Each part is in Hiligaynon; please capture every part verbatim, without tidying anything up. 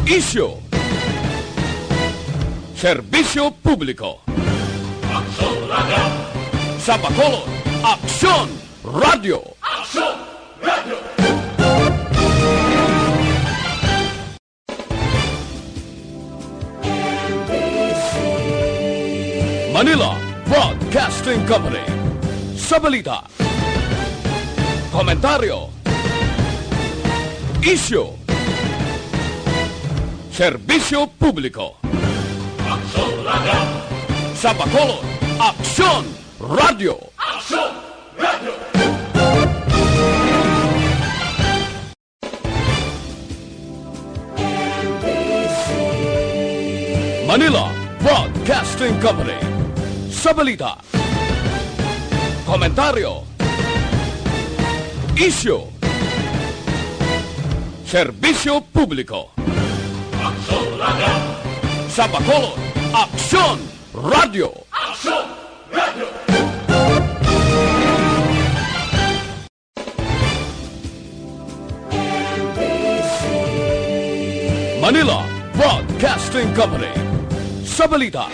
Isyu. Serbisyo publiko. Aksyon Radio. Sa Bacolod, Aksyon Radio. Aksyon Radio. Manila Broadcasting Company. Sa balita, komentaryo, isyu, serbisyo publiko. Aksyon Radio. Sa Bacolod, Aksyon Radio. Aksyon Radio. Manila Broadcasting Company. Sa balita, komentaryo, isyu, serbisyo publiko. Aksyon Radio. Sa Bacolod, Aksyon Radio. Aksyon Radio. Manila Broadcasting Company. Sa balita,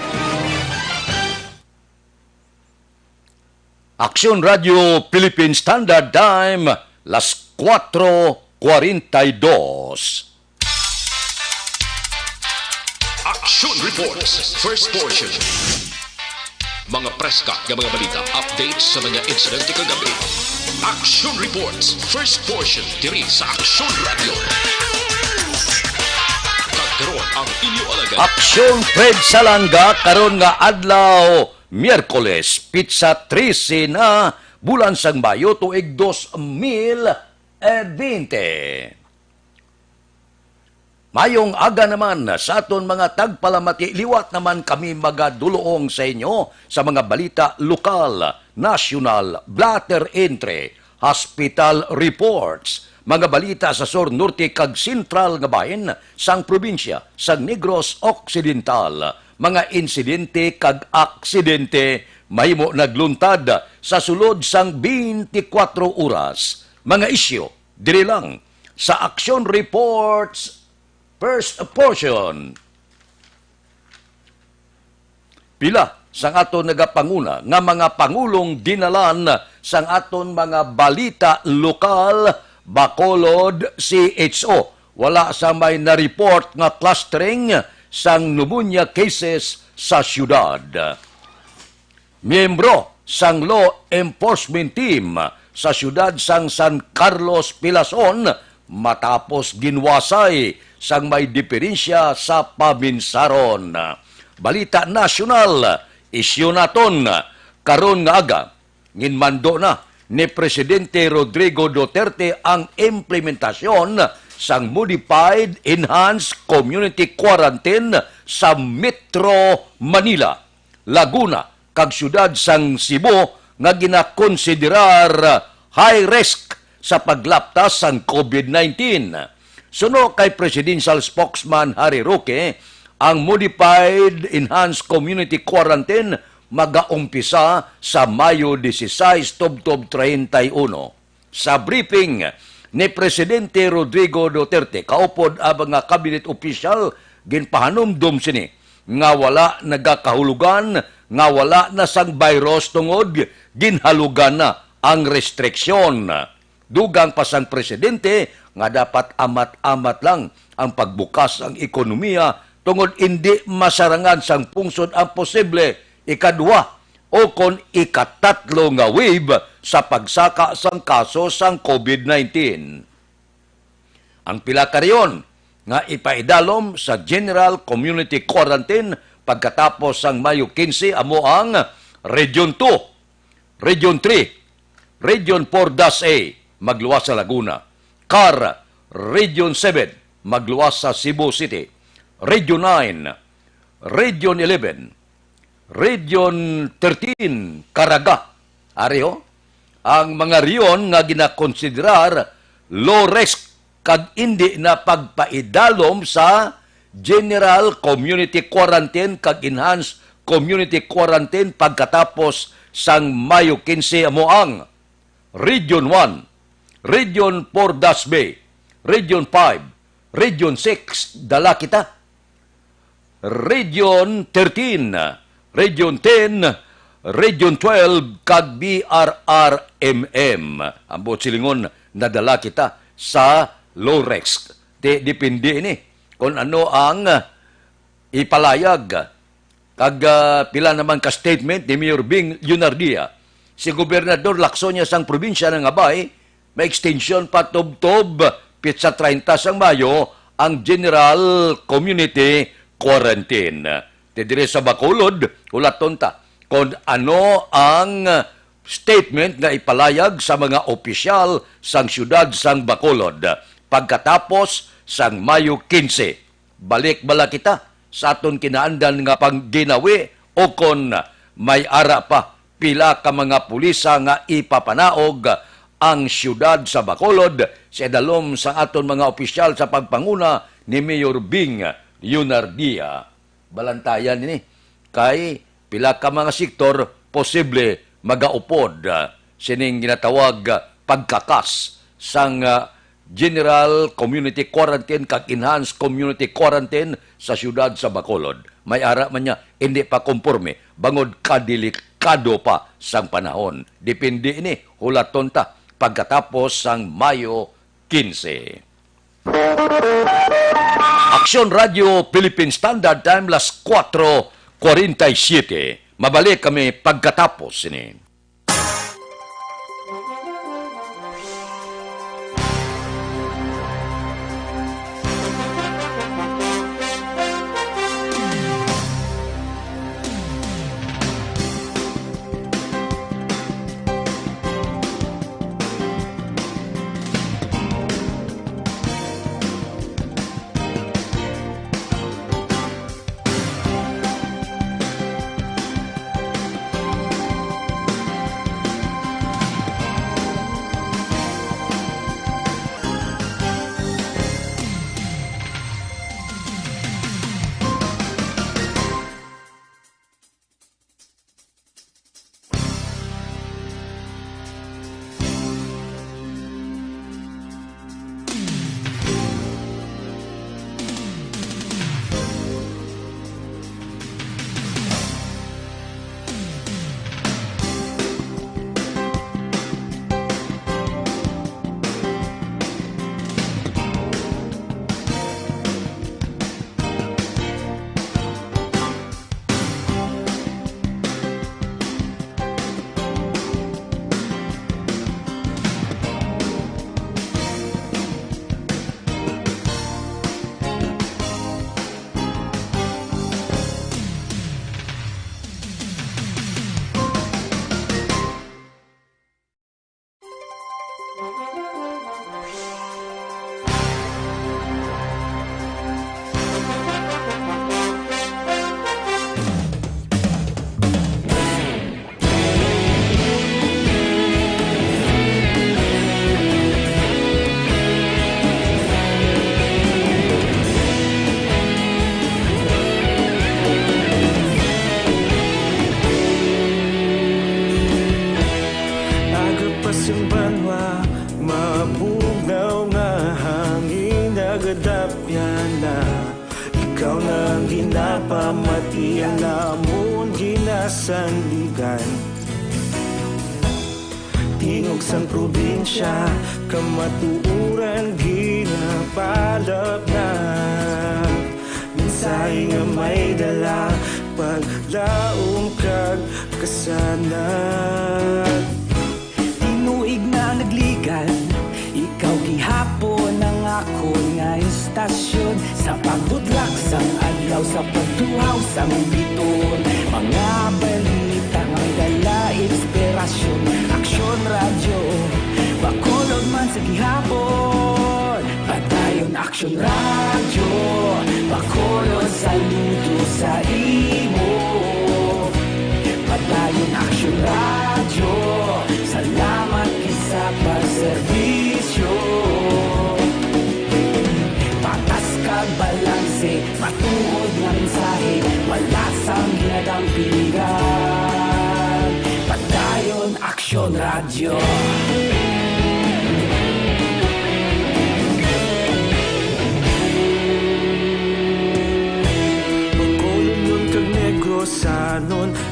Aksyon Radio Philippine Standard Time, las cuatro cuarenta y dos. Action Reports, first portion. Mga preska nga mga balita, updates sa mga insidente kagabi. Action Reports, first portion, diri sa Action Radio. Kag karon ang inyo alagad. Aksyon Fred Salanga karon nga adlaw, Miyerkules, pitsa trese na, bulan sang Mayo, tuig dos mil bente. Mayong aga naman sa aton mga tagpalamati. Liwat naman kami magaduloong sa inyo sa mga balita lokal, nasyonal, blotter entry, hospital reports, mga balita sa sur, norte, kag sentral nga bahin sang probinsya sang Negros Occidental, mga insidente kag aksidente mahimo nagluntad sa sulod sang twenty-four oras, mga isyu diri lang sa Action Reports First Portion. Pila sang aton nagapanguna nga mga pangulong dinalan sang aton mga balita lokal, Bacolod, C H O. Wala sa may na-report nga clustering sang pneumonia cases sa siyudad. Miyembro sang law enforcement team sa siyudad sang San Carlos Pilason matapos ginwasay sang may diperensya sa paminsaron. Balita nasyonal, isyu naton karon nga aga, ginmando na ni Presidente Rodrigo Duterte ang implementasyon sang Modified Enhanced Community Quarantine sa Metro Manila, Laguna, kag siyudad sang Cebu nga ginakonsiderar high risk sa paglaptas sang COVID nineteen. Suno kay Presidential Spokesman Harry Roque, ang Modified Enhanced Community Quarantine magaumpisa sa Mayo dieciséis tubtob treinta y uno. Sa briefing ni Presidente Rodrigo Duterte, kaupod ang mga cabinet official, ginpahanumdom sini nga wala nagakahulugan nga wala na sang virus tungod ginhalugan na ang restriksyon. Dugang pa sang presidente nga dapat amat-amat lang ang pagbukas ang ekonomiya tungod indi masarangan sang pungsod ang posible ikaduha o kon ikatatlo nga wave sa pagsaka sang kaso sang COVID nineteen. Ang pila ka rehiyon nga ipaidalom sa General Community Quarantine pagkatapos sang Mayo quince amo ang Region two, Region three, Region four dash A, magluwas sa Laguna, kag Region seven, magluwas sa Cebu City, Region nine, Region eleven, Region thirteen, Caraga. Ari ho, ang mga rehiyon nga ginakonsiderar low risk kag indi na pagpaidalom sa General Community Quarantine kag Enhanced Community Quarantine pagkatapos sang Mayo quince amo ang Region one, Region four dash B, Region five, Region six, dala kita. Region thirteen, Region ten, Region twelve, kag B R R M M. Ang buot silingon, nadala kita sa low risk. Di, depende ini kung ano ang ipalayag kag, ah, pila naman ka statement ni Mayor Bing Leonardia. Si Gobernador Lacson niya sang probinsya nangabay, may extension pa tubtob pitsa treinta sang Mayo ang general community quarantine. Ti diri sa Bacolod, hulaton ta kon ano ang statement nga ipalayag sa mga opisyal sang siyudad sang Bacolod pagkatapos sang Mayo quince. Balik bala kita sa aton kinaandan nga pangginawi, o kon may ara pa pila ka mga pulisa nga ipapanaog ang siyudad sa Bacolod sa idalom sang aton mga opisyal sa pagpanguna ni Mayor Bing Leonardia? Balantayan ini kay pila ka mga sektor posible magaupod, ah, sining ginatawag, ah, pagkakas sang, ah, General Community Quarantine kag Enhanced Community Quarantine sa siyudad sa Bacolod. May ara man niya, hindi pa komporme bangod kadelikado pa sang panahon. Depende ini, hulaton ta pagkatapos sang Mayo quince. Aksyon Radio Philippine Standard Time, las kuwatro kuwarenta y siyete. Mabalik kami pagkatapos sini. Agapas ang banwa, mabugnaw nga hangin, nagadapyan na. Ikaw na ang ginapamati, ang amon ginasandigan. Tingog sang probinsya, kamatuoran ginapalapnap. Mensahe nga may dala, paglaom kag kasanag. Tinuig na nagligan, ikaw gihapon ang akon nga istasyon. Sa pagbutlak sang adlaw, sa pagtuhaw sang biton, mga balita nga may dala inspirasyon. Aksyon Radyo Bacolod man sa gihapon. Padayon Aksyon Radyo Bacolod, saludo sa imo. Padayon Aksyon Radyo, salamat gid sa pagserbisyo. Patas kag balanse, matuod nga mensahe, wala sang ginadampingan. Padayon Aksyon Radyo.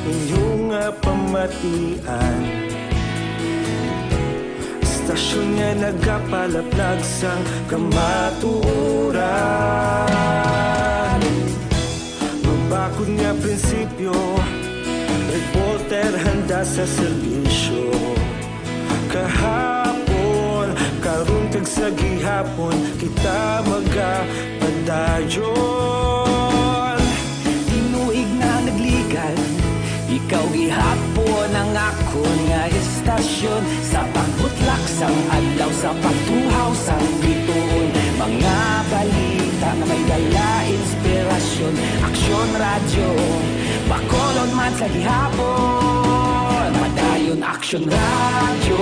Inyo nga pamatian, istasyon nga nagapalaplag sang kamatuoran. Mabakod nga prinsipyo, reporter handa sa serbisyo. Kahapon, karon kag sa gihapon, kita magapadayon. Tinuig na nagligan, ikaw gihapon ang akon nga istasyon. Sa pagbutlak sang adlaw, sa pagtuhaw sang bituon, mga balita nga may dala inspirasyon. Aksyon Radyo, Bacolod man sa gihapon. Padayon Aksyon Radyo,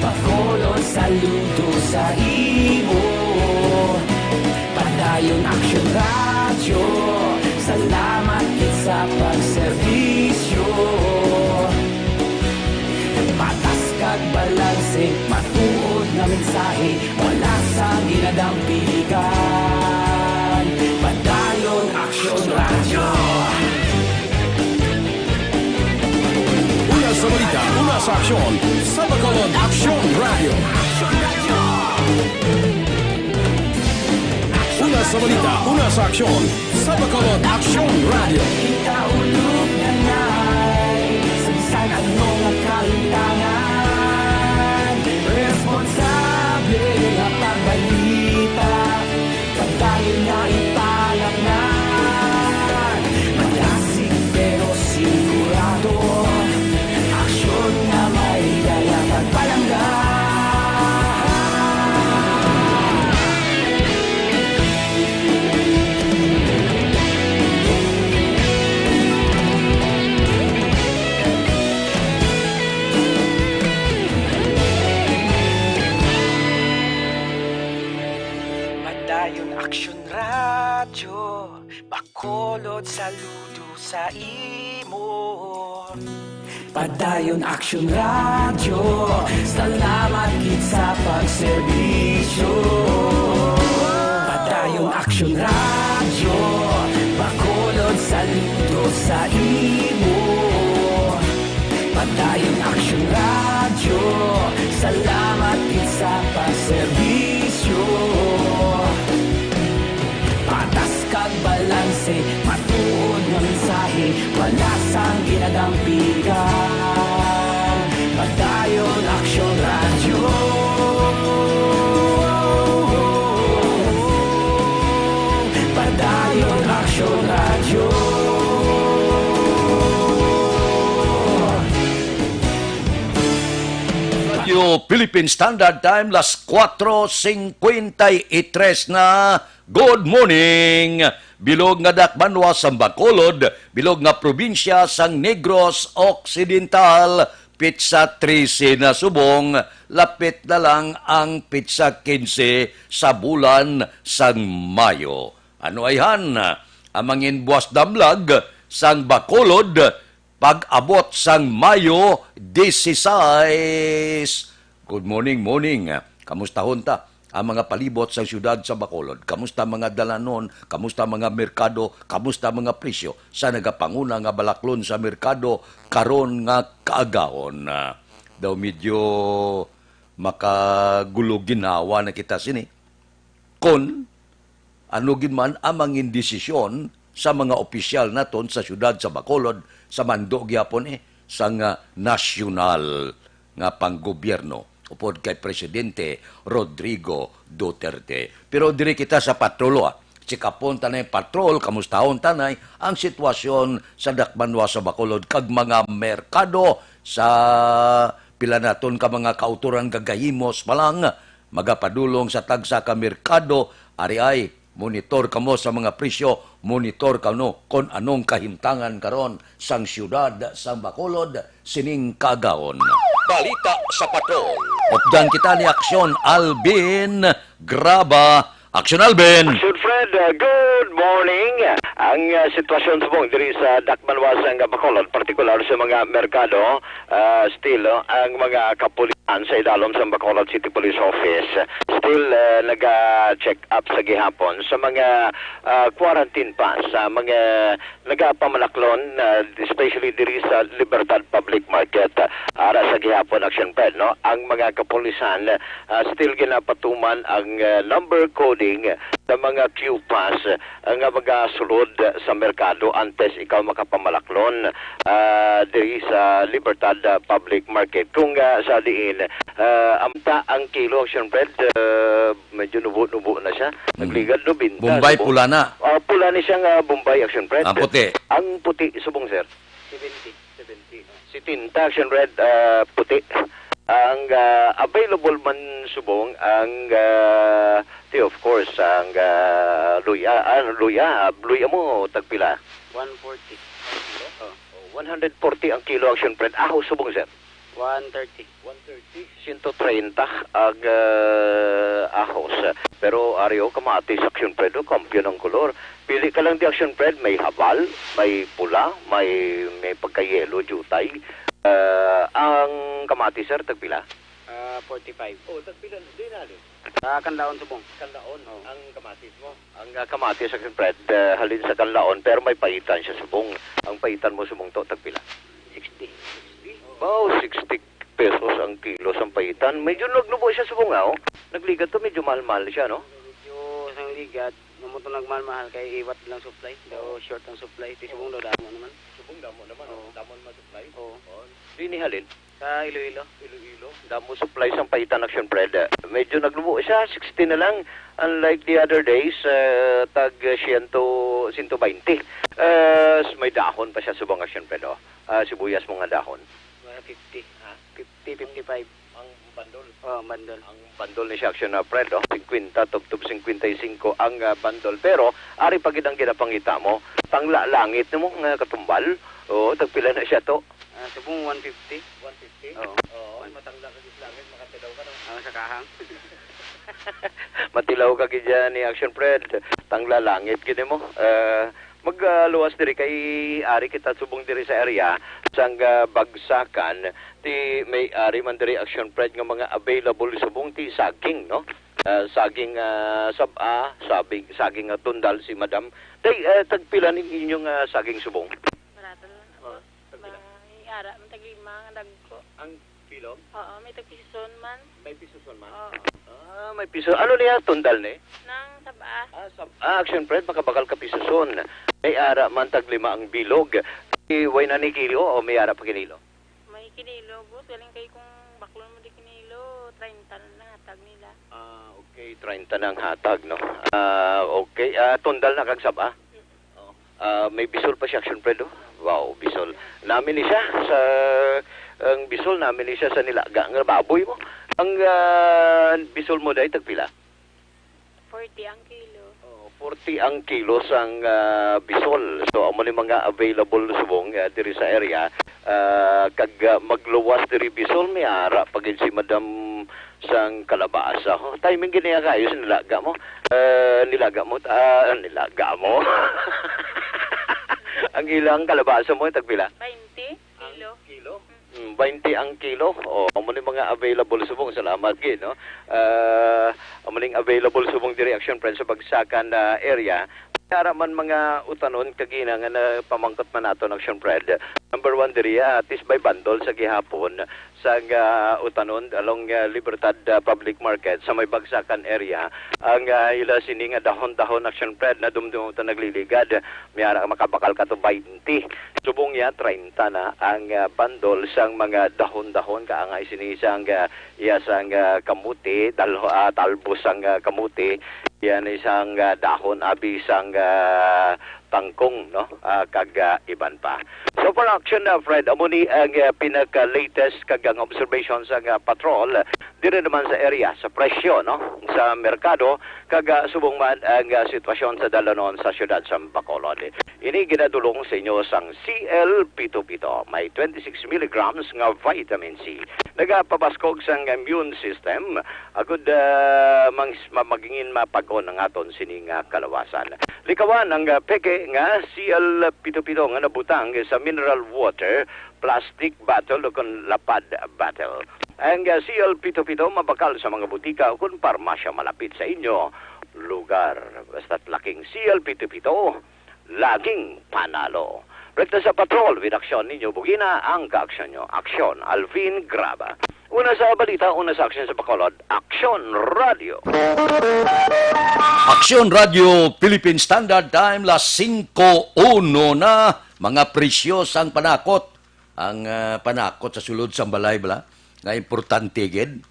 Bacolod, saludo sa imo. Padayon Aksyon Radyo, salamat gid sa pagserbisyo. Patas kag balanse, matuod nga mensahe, wala sang ginadampigan. Padayon Aksyon Radyo. Una sa balita, una sa aksyon, sa Bacolod Aksyon Radyo. Una sa balita, una sa aksyon, sa Bacolod Aksyon Radyo. Kita ulog na na'y sa bisan ano nga kahitangan. Responsable nga pagbalita, pagdayon nga ipalapnan. Malasig pero sigurado, aksyon nga may dala kag palangga. Padayon Aksyon Radyo, Bacolod, saludo sa imo. Padayon Aksyon Radyo, salamat gid sa pagserbisyo. Padayon Aksyon Radyo, Bacolod, saludo sa imo. Padayon Aksyon Radyo, salamat gid sa pagserbisyo. Patas kag balanse, matuod nga mensahe, wala sang ginadampigan. Padayon Aksyon Radyo. Padayon Aksyon Radyo. Radio Philippine Standard Time, las cuatro cincuenta y tres na. Good morning! Bilog nga dakbanwa sang Bacolod, bilog nga probinsya sang Negros Occidental, pitsa trese na subong, lapit na lang ang pitsa kinse sa bulan sang Mayo. Ano ayhan ang mangin buwas damlag sang Bacolod, pag-abot sang Mayo dieciséis? Good morning, morning. Kamustahon ta ang mga palibot sang siyudad sa Bacolod? Kamusta mga dalanon? Kamusta mga merkado? Kamusta mga presyo sa nagapanguna nga balaklon sa merkado karon nga kaagahon? Ah, daw medyo makagulo ginawa na kita sini. Kon ano gid man ang mangin desisyon sa mga opisyal naton sa siyudad sa Bacolod, sa mando gyapon, eh, sang, ah, nasyonal nga panggobyerno upod kay Presidente Rodrigo Duterte. Pero diri kita sa patrol, ah. Check-upon ta na yung patrol, kamustahon ta na ang sitwasyon sa dakbanwa sa Bacolod kag mga merkado sa pila naton ka mga kautoran gagahimos pa lang, magapadulong sa tagsa ka merkado. Ari ay, monitor kamo sa mga presyo, monitor kamo kon anong kahimtangan karon sang siyudad sang Bacolod sining kaagahon. Balita sa Patrol. Updan kita ni Aksyon Alvin Graba Action Alvin. Action Fred, uh, good morning. Ang, uh, sitwasyon subong diri sa dakbanuas nga Bacolod, partikular sa mga merkado, uh, still, uh, ang mga kapulisan sa idalom sa Bacolod City Police Office still, uh, naga-check up sa gihapon sa mga, uh, quarantine pass, sa mga nagapamalaklon, uh, especially diri sa Libertad Public Market, uh, ara sa gihapon, Action Fred, no? Ang mga kapulisan, uh, still ginapatuman ang, uh, number coding sa mga Q pass, uh, nga magasulod sa merkado antes ikaw makapamalaklon, uh, diri sa Libertad, uh, Public Market. Kung, uh, sa diin, uh, amta ang kilo, Action Fred, uh, medyo nubo-nubo na siya. Mm. Nagligad nobenta, Bombay, subong. Pula na. Ah, pula ni siya nga Bombay, Action Fred. Ang puti? Ang puti, subong, sir. Seventy. Seventy. Setenta, Action Fred, ah, puti. Ang, ah, available man subong ang, ah, ti, of course, ang, ah, luya, ah, luya, luya mo, tagpila? One forty. Oh. Oh, one hundred forty ang kilo, Action Fred. Ahos subong, sir? One thirty. One thirty. Sento treinta ang, ah, ahos. Pero ari, oh, kamatis, Action Fred, oh, kampiyon ang kolor. Pili ka lang di, Action Fred, may habal, may pula, may, may pagka-yellow, jutay. Ah, ang kamatis, sir, tagpila? Ah, forty-five. Oh, tagpila, di na, di. Sa Kanlaon, subong. Kanlaon, oh, ang kamatis mo. Ang, ah, kamatis, Action Fred, ah, halin sa Kanlaon, pero may pahitan siya subong. Ang pahitan mo subong to, tagpila? Sixty. Sixty? Wow, sixty pesos ang kilo sa pahitan. Medyo nagnubo siya subong, ah, oh. Nagligad to, medyo mahal-mahal siya, no? Medyo sang ligad, amo to nagmahal-mahal kay iwat lang supply. Daw short ang supply. Ti subong daw damo naman. Subong damo naman, oh. Oo. Damo naman supply? Oo. Oh. Di ni halin? Sa Iloilo. Iloilo. Damo supply sang pahitan, Action Fred. Medyo naglubo siya, sixty na lang. Unlike the other days, eh, tag siyento, siyento baynte. Eh, s-, may dahon pa siya subong, Action Fred, oh. Ah, sibuyas mo nga dahon. Mga fifty. Ha? Fifty, fifty-five. Ang bandol? Oh, ang bandol. Ang bandol ni siya, Action, ah, Fred, oh. Singkwenta, tubtob singkwenta y singko ang, ah, bandol. Pero, ari pa gid ang ginapangita mo. Tangla langit nimo nga katumbal. Oo, tagpila na siya to? Ah, subong one fifty. One fifty? Oo. Oo, matangla ka gid sa langit, makatilaw ka, no? Ah, sa kahang. Matilaw ka gid dyan ni Action Fred. Tangla langit gid mo. Eh, magluwas diri kay ari kita subong diri sa area sang, ah, bagsakan. Ti may ari man diri, Action Fred, nga mga available subong ti saging, no? Ah, saging, ah, sab-a, sabing, saging nga tundal si Madam. Day, eh, tagpila ning inyong, ah, saging subong? Barato lang. Oh, tagpila? May ara man tag lima nga dagko. Ang kilo? Oo, may tagpisuson man. May pisuson man? Oo. Ah, may piso. Ano niya? Tundal ni? Nang sab-a. Ah, sab-, ah, Action Fred, makabakal ka pisuson. May ara man tag lima ang bilog. Ti way na ni kilo o may ara pa kinilo? May kinilo, boss. Galing kay kung baklon mo di kinilo, treinta na lang hatag nila. Ah, okay. Treinta na ang hatag, no? Ah, okay. Ah, tundal na kag sab-a? Mm-mm. Oh. Ah, may bisol pa siya, Action Fred, oh. Wow, bisol. Nami ni siya sa, ang bisol, nami ni siya sa nilaga nga baboy mo. Ang, ah, bisol mo, day, tagpila? Forty ang kilo. Oh, forty ang kilo sang, ah, bisol. So, amo ni mga available subong, ah, diri sa area. Ah, kag, ah, magluwas diri bisol, may ara pa gid si Madam sang kalabasa. Oh, timing gid niya kayo sa nilaga mo. Eh, nilaga mo, ah, nilaga mo. Ang ilang kalabasa mo, tagpila? Baynte kilo. Ang kilo? Mm. Mm, baynte ang kilo. Oh, amo ni mga available subong. Salamat gid, no? Eh, amo ning available subong diri, Action Fred, sa Bagsakan, ah, area. Ara man mga utanon kagina nga napamangkot man naton, Action Fred. Number one diri, ah, Tisbay Bandol sa gihapon. Sa, ah, utanon along, ah, Libertad, ah, Public Market sa may Bagsakan area. Ang, ah, ila sini nga dahon-dahon, Action Fred, na dumdum ta nagliligad. May ara makabakal ka to baynte. Subong ya, treinta na ang, ah, bandol sang mga dahon-dahon. Kaangay sini sang, ah, iya sang, ah, kamuti, dal-, ah, talbos sang, ah, kamuti. Yan isang, ah, dahon abi sang, ah, tangkong, no? Ah, kag, ah, iban pa. So for action, ah, Fred, amo ni ang, ah, pinaka-latest kag ang observation sa, ah, patrol, ah, diri naman sa area, sa presyo, no? Sa merkado, kag, ah, subong man ang, ah, sitwasyon sa dalanon sa siyudad sa Bacolod. Ini ginadulong sa inyo sang C L pito pito. May twenty-six milligrams nga vitamin C. Nagapabaskog sang immune system, agud, ah, mang-, ma-, magingin mapag-on ang aton sini nga kalawasan. Likawan ang, ah, peke nga C L pito pito nga nabutang sa mineral water, plastic bottle o kon lapad bottle. Ang, ah, C L pito pito mabakal sa mga butika o kon parmasya malapit sa inyo lugar. Basta't laking C L pito pito, laging panalo. Rekta sa patrol, with aksyon ninyo, bugina ang kaaksyon nyo. Aksyon, Alvin Graba. Una sa balita, una sa aksyon sa Bacolod, Aksyon Radio. Aksyon Radio, Philippine Standard Time, las singko uno na. Mga presyo sang panakot. Ang, ah, panakot sa sulod sang balay, bala, nga importante gid.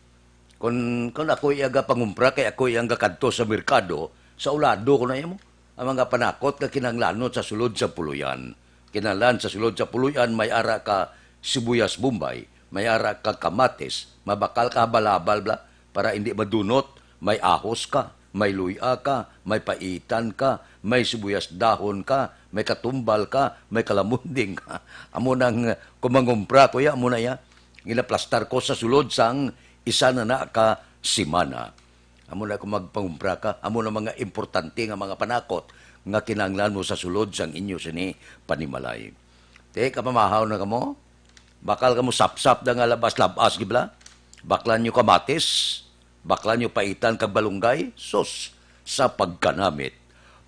Kon, kon ako iya ga pangumpra, kay ako iya nga kadto sa merkado, sa ulado ko na imo. Ang mga panakot nga kinahanglanon sa sulod sa puloy-an. Kinahanglan sa sulod sa puloy-an, may ara ka sibuyas Bombay, may ara ka kamatis, mabakal ka habal-habal, bala, para hindi madunot, may ahos ka, may luya ka, may paitan ka, may sibuyas dahon ka, may katumbal ka, may kalamunding ka. Amo nang, kung mangumpra ko ya, amo na ya. Ginaplastar ko sa sulod sang isa na na ka semana. Amo na kung magpangumpra ka, amo na mga importante nga mga panakot nga kinahanglan mo sa sulod sang inyo sini panimalay. Te, kapamahaw na kamo? Bakal kamo sapsap na nga labas-labas, gibla? Baklan nyo kamatis, baklan nyo paitan kag balunggay, sus, sa pagkanamit.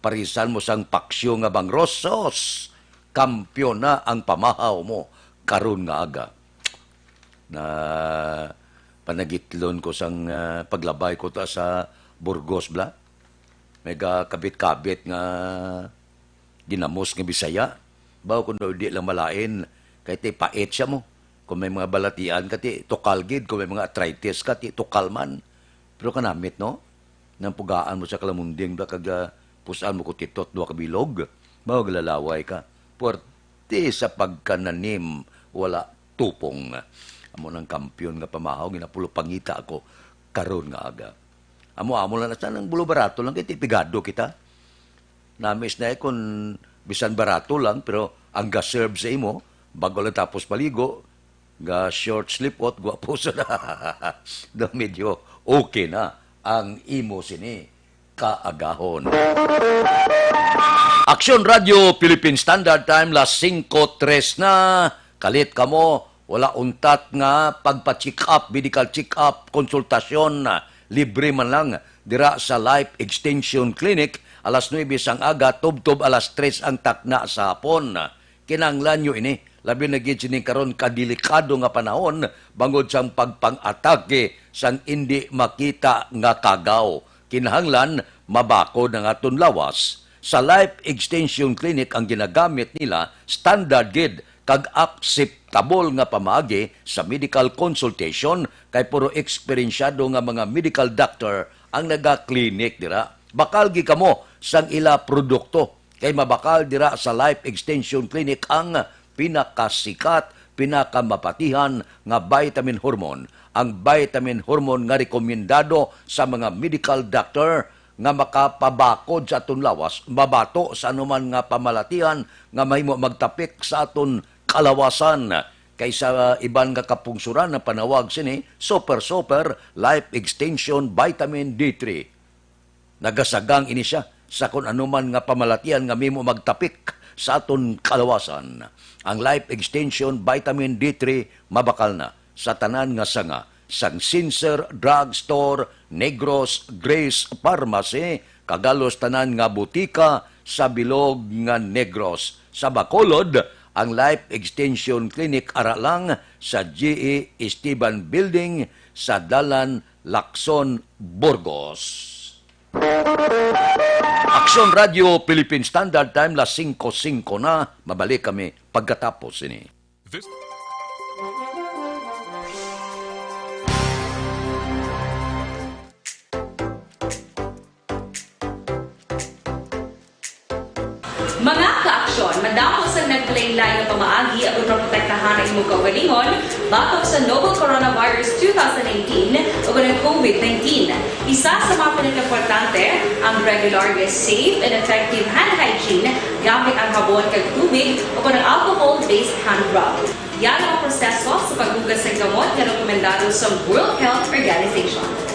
Parisan mo sang paksyo nga bangros, sus, kampiyon na ang pamahaw mo karon nga aga. Na panagitlon ko sang, ah, paglabay ko ta sa Burgos, bla. May ga kabit-kabit nga ginamos nga Bisaya. Baw kung di lang malain, kay ti pait siya mo. Kung may mga balatian ka, ti tukal gid. Kung may mga arthritis ka, ti tukal man. Pero kanamit, no? Nang pugaan mo sa kalamunding, bla, kag, ah, pusan mo ko titot, duha ka bilog. Baw galalaway ka. Puwerte sa pagkananim, wala tupong. Amo nang kampiyon nga pamahaw, ginapulo pangita ako karon nga aga. Amo-amo lang na sa nang bulo barato lang, kay ti pigado kita. Namis na eh kung bisan barato lang, pero ang ga-serve sa imo, bago lang tapos paligo, ga short slip out, gwapo sa na. Do medyo okay na ang imo sini kaagahon. Aksyon Radio Philippine Standard Time, las singko tres na. Kalit kamo, wala untat nga pagpa-check up, medical check up, konsultasyon, libre man lang, dira sa Life Extension Clinic, alas nuebe sang aga, tubtob alas tres ang takna sa hapon. Kinahanglan nyo ini, labi na gid sini karon ka delikado nga panahon bangod sang pagpang-atake sang indi makita nga kagaw. Kinahanglan mabakod ang aton lawas. Sa Life Extension Clinic ang ginagamit nila, standard gid kag akseptable nga pamaagi sa medical consultation, kay puro eksperensyado nga mga medical doctor ang naga-clinic dira. Bakal gid kamo sang ila produkto. Kay mabakal dira sa Life Extension Clinic ang pinakasikat, pinakamapatihan nga vitamin hormone, ang vitamin hormone nga rekomendado sa mga medical doctor nga makapabakod sa aton lawas, mabato sa anuman nga pamalatian nga mahimo magtapik sa aton kalawasan. Kay sa iban nga kapungsuran, ang panawag sini, Super Super Life Extension Vitamin D three. Nagasagang ini sia sa kon anuman nga pamalatian nga mahimo magtapik sa aton kalawasan. Ang Life Extension Vitamin D three mabakal na sa tanan nga sanga sang Sincere Drug Store, Negros, Grace Pharmacy, kag halos tanan nga butika sa bilog nga Negros. Sa Bacolod, ang Life Extension Clinic ara lang sa G E Esteban Building sa Dalan Lacson, Burgos. Aksyon Radio Philippine Standard Time, las singko singko na. Mabalik kami pagkatapos sini. This Mga Damo sang naglain-lain nga pamaagi agud maprotektahan ang imong kaugalingon batok sa novel coronavirus two thousand nineteen ug ang COVID nineteen. Isa sa mga pinakaimportante ang regular nga safe and effective hand hygiene gamit ang habon kag tubig o kon ang alcohol-based hand rub. Yara ang proseso sa paghugas sang gamot nga rekomendado sa World Health Organization.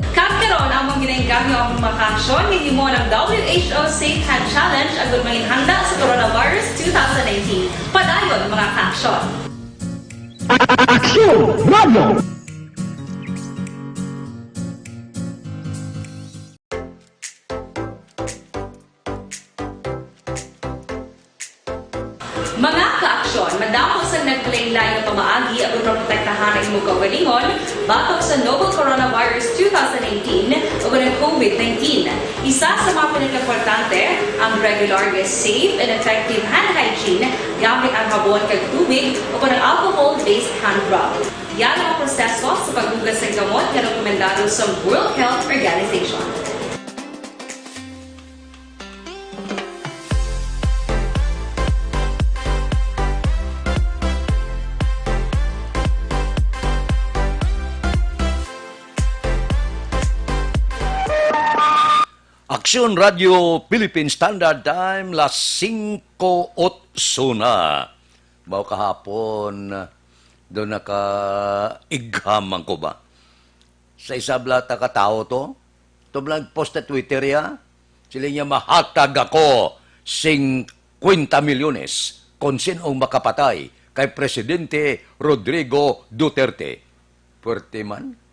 Kag karon, among ginainggam ang mga kaaksyon nga himo ng W H O Safe Hand Challenge agud mangin handa sa coronavirus two thousand nineteen. Padayon, mga kaaksyon. Aksyon Radio! Mga kaaksyon, madamo sang naglain-lain nga pamaagi agud maprotektahan ang imong kaugalingon batok sa novel coronavirus two thousand nineteen ug ang COVID nineteen. Isa sa mga pinakaimportante ang regular nga safe and effective hand hygiene gamit ang habon kag tubig o kon ang alcohol-based hand rub. Yara ang proseso sa paghugas sang gamot nga rekomendado sa World Health Organization. Aksyon Radio Philippine Standard Time, las singko otso na. Mao kahapon, do nakaigham man ko ba? Sa isa bala ta ka tawo to, to bala nag-post sa Twitter ya, sila niya, "Mahatag ako singkwenta milyones kon sin-ong makapatay kay Presidente Rodrigo Duterte." Puwerte man.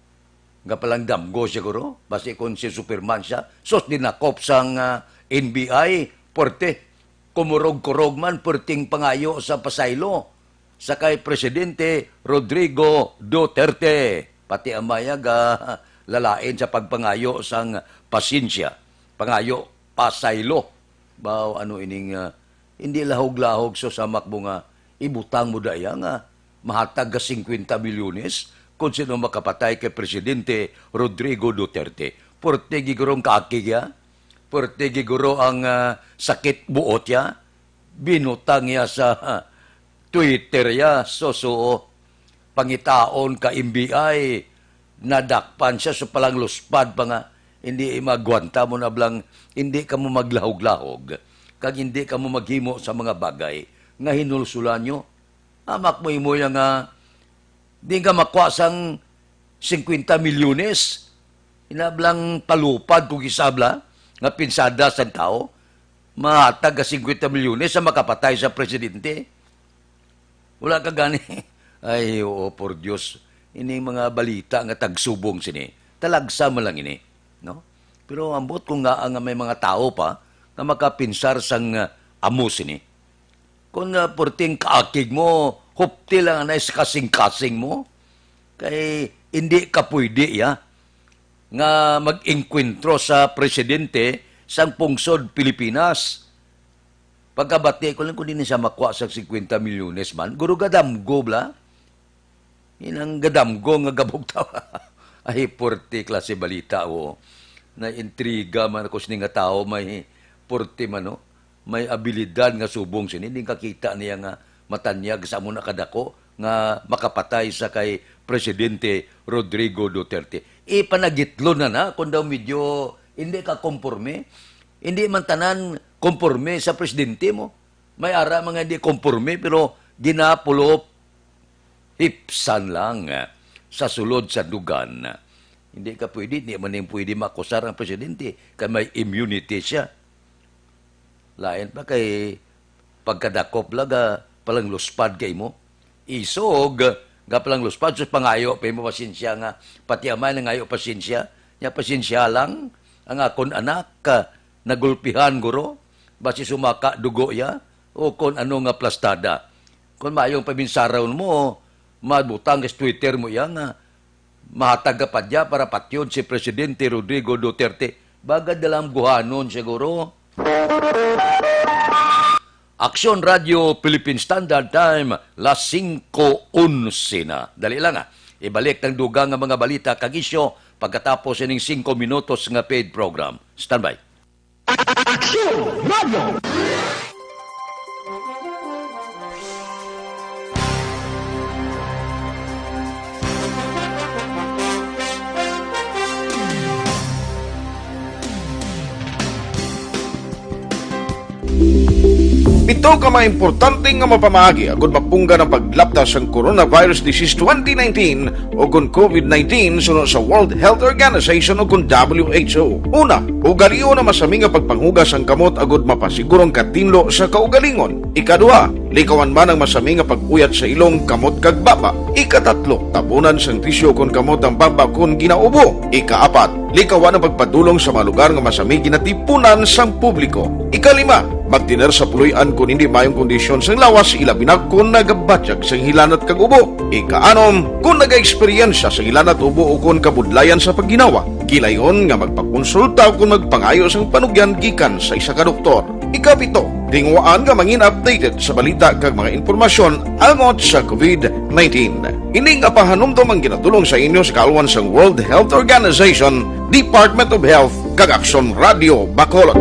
Nga palang damgo siguro, basi kon si Superman siya, sus, dinakop sang, ah, N B I, puwerte. Kumurog-kurog man, puwerteng pangayo sa pasaylo sa kay Presidente Rodrigo Duterte. Pati ang mayag, ah, lalain sa pagpangayo sang pasensya, pangayo pasaylo. Baw, ano ining, ah, hindi lahog-lahog sa samak mo nga ibutang mo daya nga mahatag ka singkwenta milyones kung sino makapatay kay Presidente Rodrigo Duterte. Puwerte gigurong kaakig ya. Puwerte giguro ang, ah, sakit buot ya. Binutang ya sa, ah, Twitter ya. So, so, pangitaon ka M B I, nadakpan siya sa palangluspad pa nga, hindi magwanta mo na blang, hindi ka mo maglahog-lahog, kag hindi ka mo maghimo sa mga bagay nga hinulsulan nyo. Amak mo imo ya nga, di ka makwa sang singkwenta milyones. Inablang palupad kung isabla nga pinsada sang tao, mahatag ka singkwenta milyones sa makapatay sa presidente. Wala ka gani. Ay, oo, por Dios. Ini mga balita nga tagsubong sini, talagsa man lang ini, no? Pero ambot ko nga, nga may mga tawo pa nga makapinsar sang, ah, amo sini. Kung, ah, purting kaakig mo, hupti lang anay sa kasing-kasing mo. Kay hindi ka pwede, ya, nga mag-engkwentro sa presidente sang pungsod Pilipinas. Pagkabati ko lang kung di na siya makuha sa singkwenta milyones man, guro gadamgo bala. Inang gadamgo nga gabugtaw. Ay, porte klase balita, o. Naintriga man ako sini nga tawo, may porte man, no? May abilidad nga subong sini. Hindi kakita niya nga matanyag sa amo na kadako nga makapatay sa kay Presidente Rodrigo Duterte. Ipanagitlo na na kung daw medyo hindi ka komporme. Hindi man tanan komporme sa presidente mo. May ara mga hindi komporme, pero ginapulop hipsan lang, ah, sa sulod sa dugan. Hindi ka pwede, hindi man yung pwede makusar ang presidente kay may immunity siya. Lain pa kay pagkadakop lang, ah, palangluspad kay mo. Isog, nga palangluspad, sus, pangayo pa mo pasensya nga, pati amay nangayo pasensya, nya pasensya lang, ang akon anak, ah, nagulpihan, guro, basi sumaka dugo ya, o kon ano nga plastada. Kon mayong paminsaraw mo, mabutang sa Twitter mo iya nga mahatag ka pa dya para patyon si Presidente Rodrigo Duterte. Baga dalam guhanon siguro. Aksyon Radio Philippine Standard Time, las singko onse na. Dali lang, ah. Ibalik ang dugang nga mga balita kag isyu pagkatapos ining singko minutos nga paid program. Standby. Aksyon Radio! Pito ka mga importante nga mapamaagi agud mapunggan ang paglapta sang coronavirus disease twenty nineteen o kon COVID nineteen suno sa World Health Organization o kon W H O. Una, ugalion ang masami nga pagpanghugas sang kamot agud mapasiguro ang katinlo sa kaugalingon. Ikaduha, likawan man ang masami nga pag-uyat sa ilong, kamot kag baba. Ikatatlo, tabunan sang tisyu kon kamot ang baba kon ginaubo. Ikaapat, likawan ang pagpadulong sa mga lugar nga masami ginatipunan sang publiko. Ikalima, magtener sa puloy-an kon hindi maayong kondisyon sang lawas, ilabi na kon nagabatyag sang hilanat kag ubo. Ikaanom, kon nagaeksperyensya sang hilanat, ubo, o kon kabudlayan sa pagginawa, gilayon nga magpakonsulta o kon magpangayo sang panugyan gikan sa isa ka doktor. Ikapito, tinguhaan nga mangin updated sa balita kag mga impormasyon angot sa COVID nineteen. Ini nga pahanumdom ang ginadulong sa inyo sa kaalwan sang World Health Organization, Department of Health, kag Aksyon Radio Bacolod.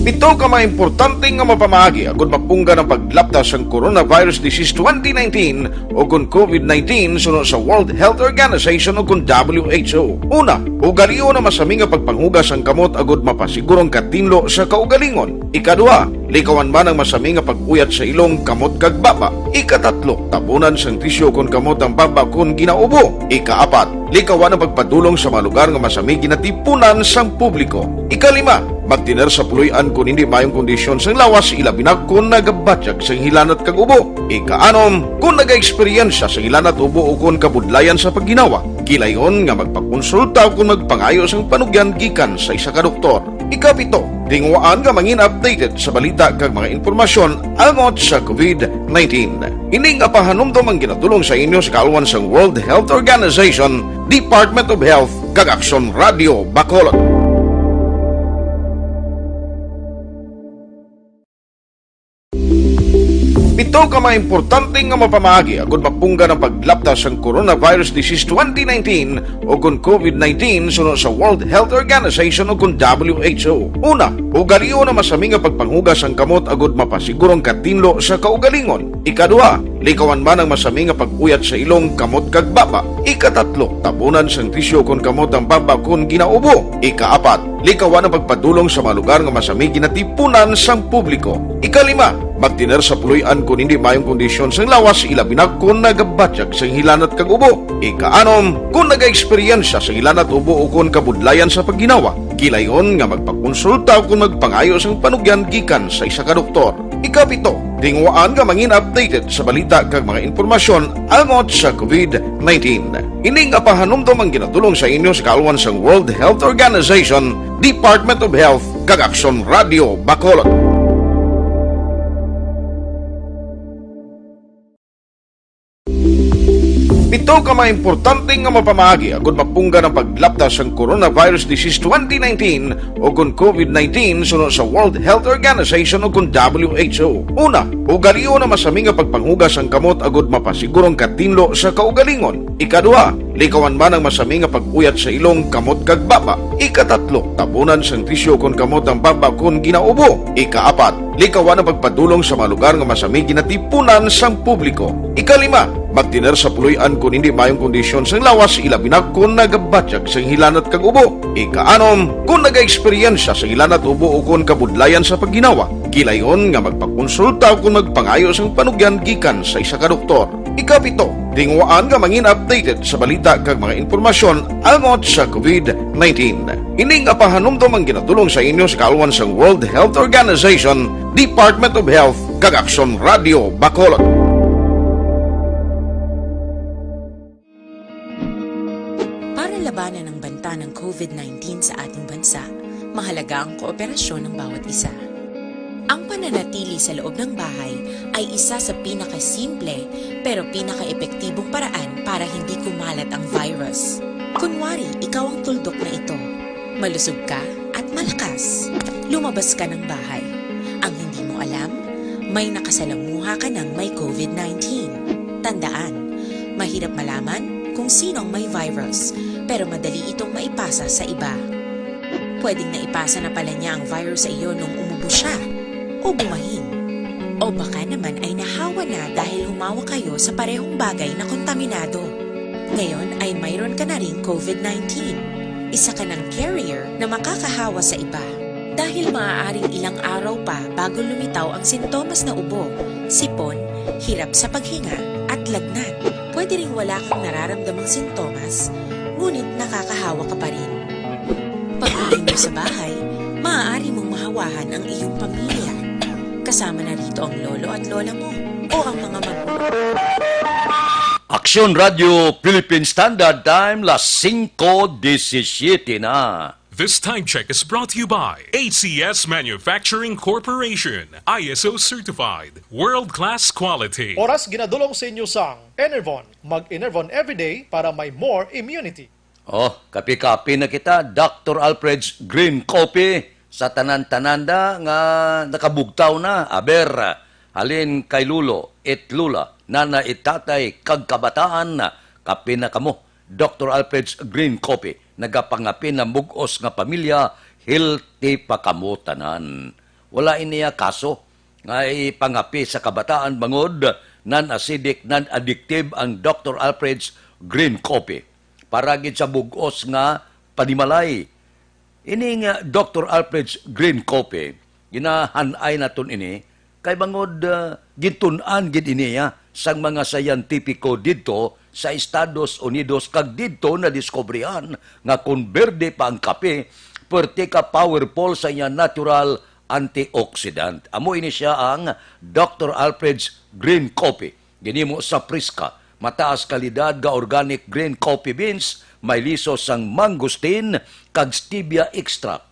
Pito ka mga importante nga mapamaagi agud mapunggan ang paglapta sang coronavirus disease twenty nineteen o kon COVID nineteen suno sa World Health Organization o kon W H O. Una, ugalion ang masami nga pagpanghugas sang kamot agud mapasiguro ang katinlo sa kaugalingon. Ikaduha, likawan man ang masami nga pag-uyat sa ilong, kamot kag baba. Ikatatlo, tabunan sang tisyu kon kamot ang baba kon ginaubo. Ikaapat, likawan ang pagpadulong sa mga lugar nga masami ginatipunan sang publiko. Ikalima, magtener sa puloy-an kon hindi maayong kondisyon sang lawas, ilabi na kon nagabatyag sang hilanat kag ubo. Ikaanom, kon nagaeksperyensya sang hilanat, ubo, o kon kabudlayan sa pagginawa, gilayon nga magpakonsulta o kon magpangayo sang panugyan gikan sa isa ka doktor. Ikapito, tinguhaan nga mangin updated sa balita kag mga impormasyon angot sa COVID nineteen. Ini nga pahanumdom ang ginadulong sa inyo sa kaalwan sang World Health Organization, Department of Health, kag Aksyon Radio Bacolod. Pito ka mga importante nga mapamaagi agud mapunggan ang paglapta sang coronavirus disease twenty nineteen o kon COVID nineteen suno sa World Health Organization o kon W H O. Una, ugalion ang masami nga pagpanghugas sang kamot agud mapasiguro ang katinlo sa kaugalingon. Ikaduha, likawan man ang masami nga pag-uyat sa ilong, kamot kag baba. Ikatatlo, tabunan sang tisyu kon kamot ang baba kon ginaubo. Ikaapat, likawan ang pagpadulong sa mga lugar nga masami ginatipunan sang publiko. Ikalima, magtener sa puloy-an kon hindi maayong kondisyon sang lawas, ilabi na kon nagabatyag sang hilanat kag ubo. Ikaanom, kon nagaeksperyensya sang hilanat, ubo, o kon kabudlayan sa pagginawa, gilayon nga magpakonsulta o kon magpangayo sang panugyan gikan sa isa ka doktor. Ikapito, tinguhaan nga mangin updated sa balita kag mga impormasyon angot sa COVID nineteen. Ini nga pahanumdom ang ginadulong sa inyo sa kaalwan sang World Health Organization, Department of Health, kag Aksyon Radio Bacolod. Pito Ano ka mga importante nga mapamaagi agud mapunggan ang paglapta sang coronavirus disease twenty nineteen o kon COVID nineteen suno sa World Health Organization o kon W H O? Una, ugalion ang masami nga pagpanghugas sang kamot agud mapasiguro ang katinlo sa kaugalingon. Ikaduha, likawan man ang masami nga pag-uyat sa ilong, kamot kag baba. Ikatatlo, tabunan sang tisyo kon kamot ang baba kon ginaubo. Ikaapat, likawan ang pagpadulong sa mga lugar nga masami ginatipunan sang publiko. Ikalima, magtener sa puloy-an kon hindi maayong kondisyon sang lawas, ilabi na kon nagabatyag sang hilanat kag ubo. Ikaanom, kon nagaeksperyensya sang hilanat, ubo o kon kabudlayan sa pagginawa, gilayon nga magpakonsulta o kon magpangayo sang panugyan gikan sa isa ka doktor. Ikapito, tinguhaan nga mangin updated sa balita kag mga impormasyon angot sa COVID nineteen. Ini nga pahanumdom ang ginatulong sa inyo sa kaalwan sang World Health Organization, Department of Health, kag Aksyon Radio Bacolod. Para labanan ang banta ng COVID nineteen sa ating bansa, mahalaga ang kooperasyon ng bawat isa. Ang pananatili sa loob ng bahay ay isa sa pinakasimple pero pinakaepektibong paraan para hindi kumalat ang virus. Kunwari, ikaw ang tuldok na ito. Malusog ka at malakas. Lumabas ka ng bahay. Ang hindi mo alam, may nakasalamuha ka ng may COVID nineteen. Tandaan, mahirap malaman kung sino ang may virus, pero madali itong maipasa sa iba. Pwedeng naipasa na pala niya ang virus sa iyo nung umubo siya o bumahin. O baka naman ay nahawa na dahil humawak kayo sa parehong bagay na kontaminado. Ngayon ay mayroon ka na ring COVID nineteen. Isa ka ng carrier na makakahawa sa iba. Dahil maaaring ilang araw pa bago lumitaw ang sintomas na ubo, sipon, hirap sa paghinga, at lagnat. Pwede ring wala kang nararamdamang sintomas, ngunit nakakahawa ka pa rin. Pag-uwi mo sa bahay, maaari mong mahawahan ang iyong pamilya. Kasama na rito ang lolo at lola mo o ang mga magulang. Aksyon Radio Philippine Standard Time, las singko disisiyete na. This time check is brought to you by A C S Manufacturing Corporation, I S O certified, world-class quality. Oras ginadulong sa inyo sang Enervon. Mag-Enervon everyday para may more immunity. Oh, kape-kape na kita, Doctor Alfred's Green Coffee, sa tanan-tanan da nga nakabugtaw na. Aber, halin kay lulo, it lula, nana, it tatay, kag kabataan, kape na kamo. Doctor Alfred's Green Coffee, nagapangape na mug-os nga pamilya, healthy pa kamo tanan. Wala iniya kaso nga ipangape sa kabataan bangod non-acidic, non-addictive ang Doctor Alfred's Green Coffee. Para gid sa bug-os nga panimalay. Ini nga Doctor Alfred's Green Coffee, ginahan-ay naton ini kay bangod, ah, gintun-an gid ini, ah, sang mga siyentipiko didto sa Estados Unidos, kag didto nadiskubrihan nga kon berde pa ang kape, puwerte ka powerful sa iya natural antioxidant. Amo ini sia ang Doctor Alfred's Green Coffee. Ginhimo sa priska, mataas kalidad nga organic green coffee beans, may liso sang mangosteen kag stevia extract.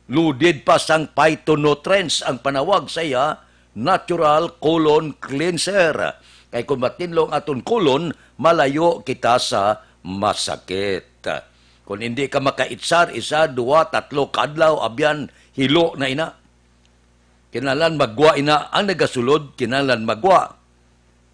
Loaded pa sang phytonutrients ang panawag sa iya, natural colon cleanser. Kay kung matinlo ang aton colon, malayo kita sa masakit. Kung hindi ka makaitsar, isa, duwa, tatlo ka adlaw, abyan, hilo na ina. Kinahanglan magwa ina ang nagasulod, kinahanglan magwa.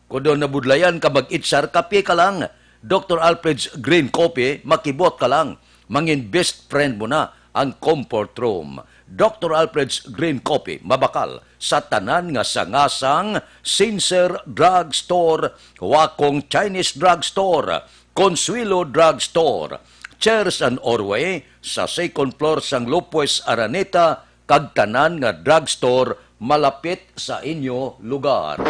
Kung daw nabudlayan ka mag-itsar, kape ka lang. Doctor Alfred's Green Coffee, makibot ka lang. Mangin best friend mo na ang comfort room. Doctor Alfred's Green Coffee, mabakal sa tanan nga sangasang, Sincere Drug Store, Wakong Chinese Drug Store, Consuelo Drug Store, Chairs and Orway, sa second floor sang Lopez Araneta, kag tanan nga drugstore malapit sa inyo lugar.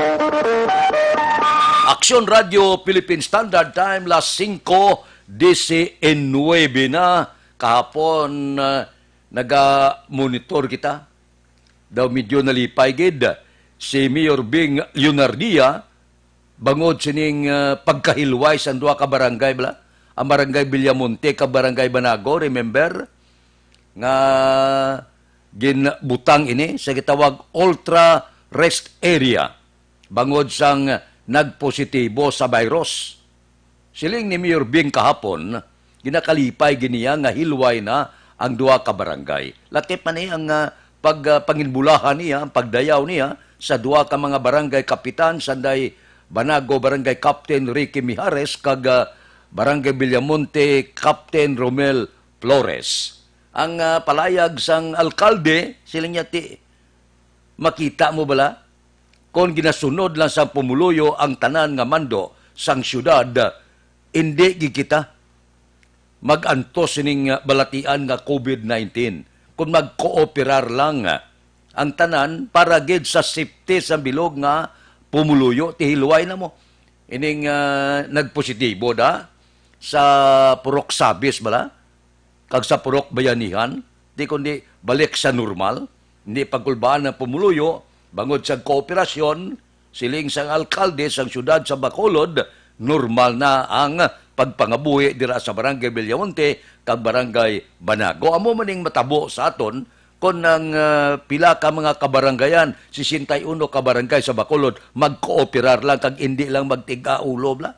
Aksyon Radio Philippine Standard Time, las singko disinuybe na. Kahapon, ah, naga-monitor kita. Daw medyo nalipay gid si Mayor Bing Leonardia bangod sining, ah, pagkahilway sang duha ka barangay, bala. Ang Barangay Villamonte kag Barangay Banago, remember? Nga ginbutang ini sa gitawag ultra risk area bangod sang nagpositibo sa virus. Siling ni Mayor Bing kahapon, ginakalipay gid niya nga hilway na ang duha ka barangay. Lakip man ni ang, ah, pag, ah, panginbulahan niya, ang pagdayaw niya sa duha ka mga barangay kapitan, sanday Banago Barangay Captain Ricky Mijares kag, ah, Barangay Villamonte Captain Romel Flores. Ang, ah, palayag sang alkalde, siling niya, ti, makita mo bala? Kon ginasunod lang sang pumuluyo ang tanan nga mando sang siyudad, indi gid kita mag-antos sining balatian nga COVID nineteen kon magkooperar lang ang tanan para gid sa safety sa bilog nga pumuluyo. Ti hilway na mo ining, ah, nagpositibo da sa Purok Sabis bala kag sa Purok Bayanihan, di kundi balik sa normal. Hindi pagkulbaan ang pumuluyo, bangod sa kooperasyon, siling sang alkalde sang siyudad sa Bacolod, normal na ang pagpangabuhi dira sa Barangay Villamonte kag Barangay Banago. Amo man ning matabo sa aton kon ang, ah, pila ka mga kabarangayan, sesenta y uno ka barangay sa Bacolod, magkooperar lang kag indi lang magtig-a ulo bala.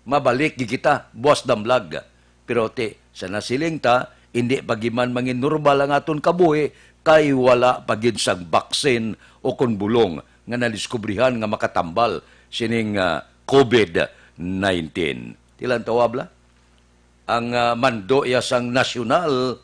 Mabalik gid kita, buas damlag. Pero ti, sa nasiling ta, indi pa gid man mangin normal ang aton kabuhi kay wala pa gid sang baksin o kon bulong nga nadiskubrihan nga makatambal sining, ah, COVID nineteen. Ti lang tawab la. Ang, ah, mando iya sang nasyonal,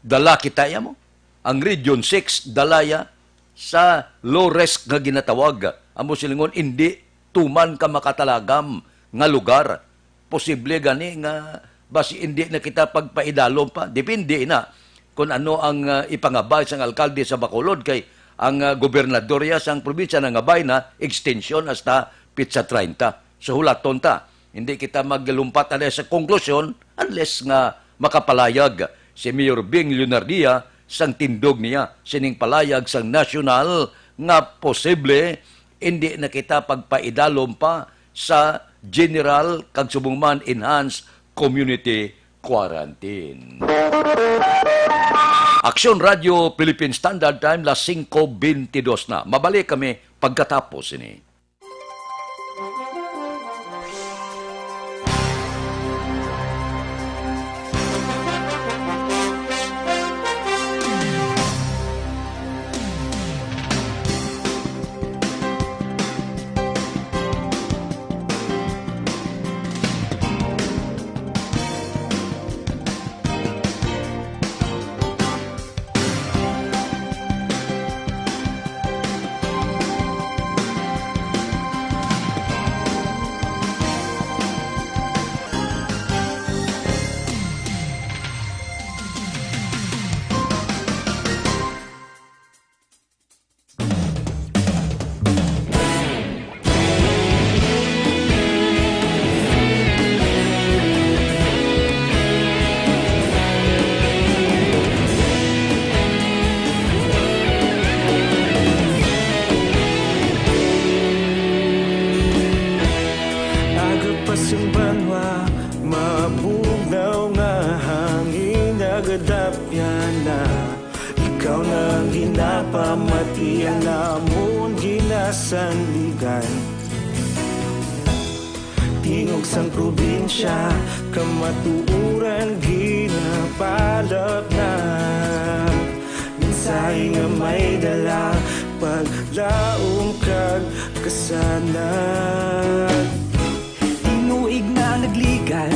dala kita iya mo. Ang Region six, dala iya sa low risk nga ginatawag. Amo silingon, indi tuman ka makatalagam nga lugar. Posible gani nga basi indi na kita pagpaidalom pa. Depende na kung ano ang, ah, ipangabay sang alkalde sa Bacolod, kay ang, ah, gobernador ya sang probinsya nangabay na extension hasta petsa treinta. So, hulaton ta. Hindi kita maglumpat anay sa konklusyon unless nga makapalayag si Mayor Bing Leonardia sang tindog niya sining palayag sang nasyonal nga posible hindi na kita pagpaidalom pa sa general kag subong man enhanced community quarantine. Aksyon Radio Philippine Standard Time, las singko bentidus na. Mabalik kami pagkatapos ini. Aga pa sing banwa, mabugnaw nga hangin, nagadapyan na. Ikaw na ang ginapamatian namon, ginasandigan. Tingog sang probinsya, kamatuoran ginapalapnat. Mensahe nga may dala, paglaom kag kasanag. Tinuig na nagligan,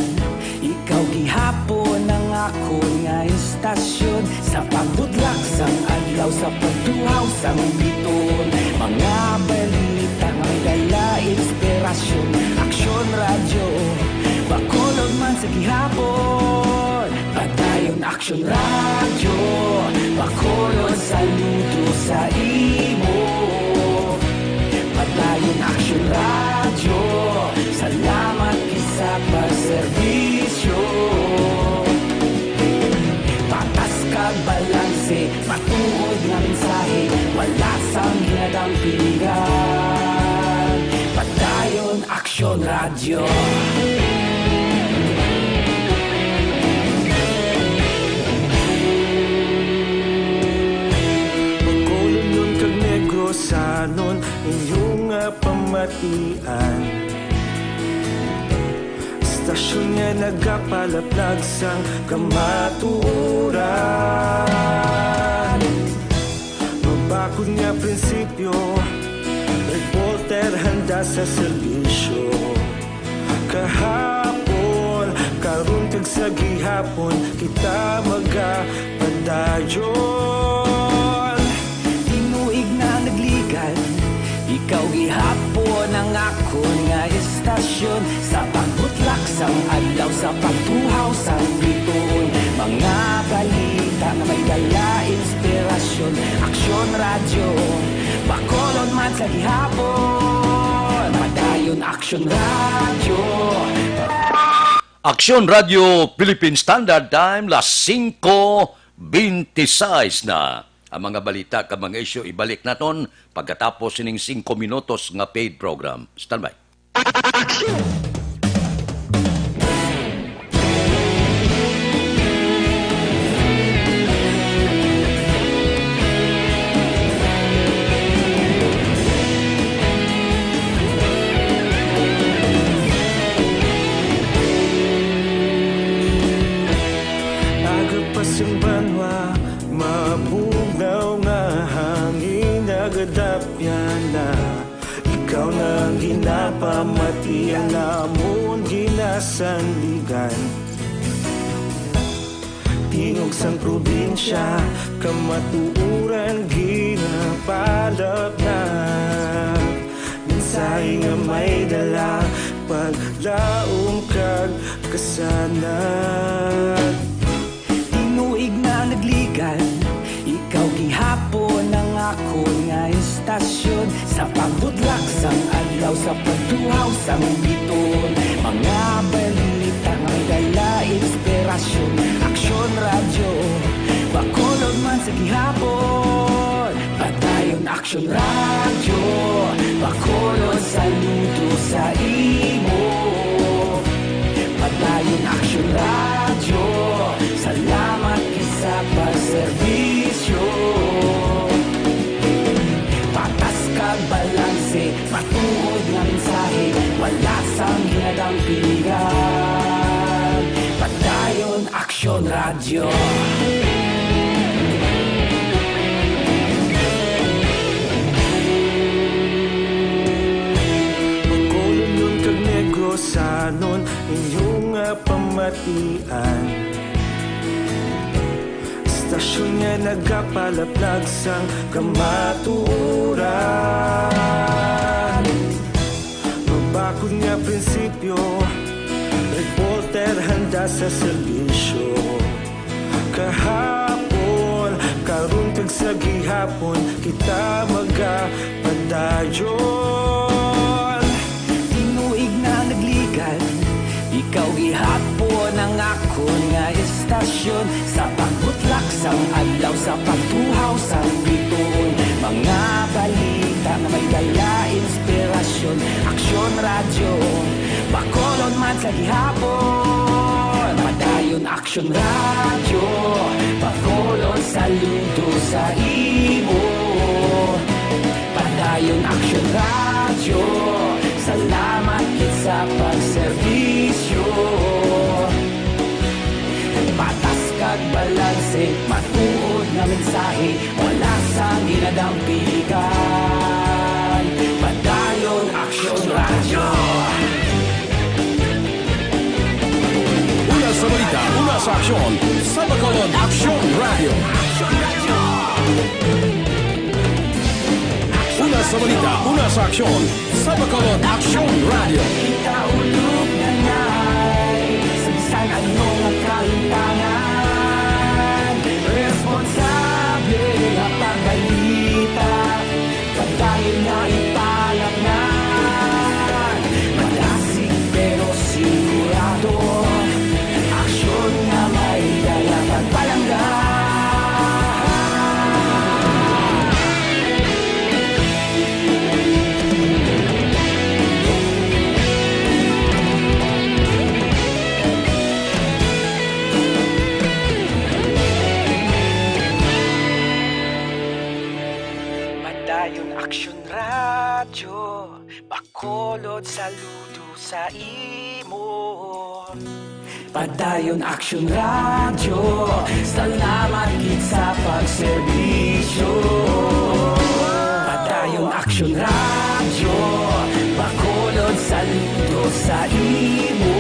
ikaw gihapon ang akon nga istasyon. Sa pagbudlak sang adlaw, sa pagduhaw sang biton, mga balita nga may dala inspirasyon. Aksyon Radyo Bacolod man sa gihapon. Padayon Aksyon Radyo, Bacolod, saludo sa imo. Padayon Aksyon Radyo, salamat gid sa pagserbisyo. Patas kag balanse, matuod nga mensahe, wala sang ginadampingan. Padayon Aksyon Radyo. Bacolodnon kag Negrosanon, inyo nga pamatian. Stasyon nga nagapalaplag sang kamatuoran. Mabakod nga prinsipyo, reporter handa sa serbisyo. Kahapon, karon kag sa gihapon, kita magapadayon. Tinuig na nagligan, ikaw gihapon ang akon nga istasyon. Sa pagbutlak sang adlaw, sa pagtuhaw sang bituon, mga balita nga may dala inspirasyon. Aksyon Radyo, Bacolod man sa gihapon. Padayon Aksyon Radyo. Aksyon Radyo Philippine Standard Time, las singko bente seis na. Ang mga balita kag mga isyu ibalik naton pagkatapos sining singko minutos nga paid program. Standby. Aga pa sang banwa, mabugnaw nga hangin nagadapyan na. Ikaw na ang ginapamati, ang amon ginasandigan. Tingog sang probinsya, kamatuoran ginapalaplag. Mensahe nga may dala, paglaom kag kasanag. Tinuig na nagligan, ikaw gihapon ang akon nga istasyon. Sa pagbutlak sang adlaw, sa pagtuhaw sang bituon, mga balita nga may dala inspirasyon. Aksyon Radyo, Bacolod man sa gihapon. Padayon Aksyon Radyo, Bacolod, saludo sa imo. Padayon Aksyon Radyo, salamat gid sa pagserbisyo. Patas kag balanse, matuod nga mensahe, wala sang ginadampigan. Padayon Aksyon Radyo. Bacolodnon kag Negrosanon, inyo nga pamatian. Stasyon nga nagapalaplag sang kamatuoran. Mabakod nga prinsipyo, reporter handa sa serbisyo. Kahapon, karon kag sa gihapon, kita magapadayon. Tinuig na nagligan, ikaw gihapon ang akon nga istasyon. Sa pagbutlak sang adlaw, sa pagtuhaw sang bituon, mga balita nga may dala inspirasyon. Aksyon Radyo, Bacolod man sa gihapon. Padayon Aksyon Radyo, Bacolod, saludo sa imo. Padayon Aksyon Radyo, salamat gid sa pagserbisyo. Patas kag balanse, matuod nga mensahe, wala sang ginadampigan. Padayon Aksyon Radyo. Una sa balita, una sa aksyon, sa Bacolod Aksyon Radyo. Una sa balita, una sa aksyon, sa Bacolod Aksyon Radyo. Kita ulog na nay, sa bisan ano nga kahintangan, responsable nga pagbalita, padayon nga ipalapnan. Madasig pero sigurado, aksyon nga may dala pagpalangga. Padayon Aksyon Radyo. Bacolod, saludo sa imo. Padayon Aksyon Radyo, salamat gid sa pagserbisyo. Padayon Aksyon Radyo, Bacolod, saludo sa imo.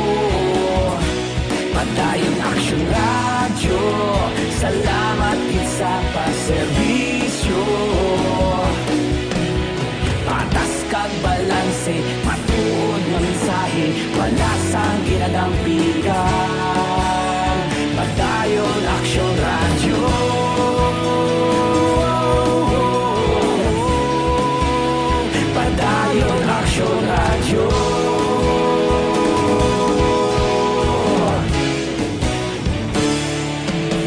Padayon Aksyon Radyo, salamat gid sa pagserbisyo. Patas kag balanse, matuod nga mensahe, wala sang ginadampigan. Padayon Aksyon Radyo. Padayon Aksyon Radyo.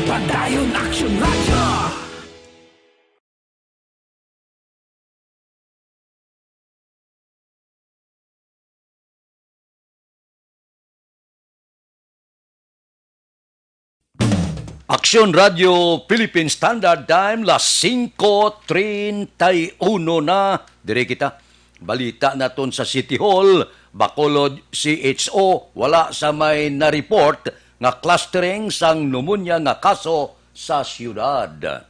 Padayon Aksyon Radyo. Aksyon Radio Philippine Standard Time, las singko treinta y uno na. Diri kita. Balita naton sa City Hall, Bacolod C H O, wala sa may na-report nga clustering sang pneumonia nga kaso sa siyudad.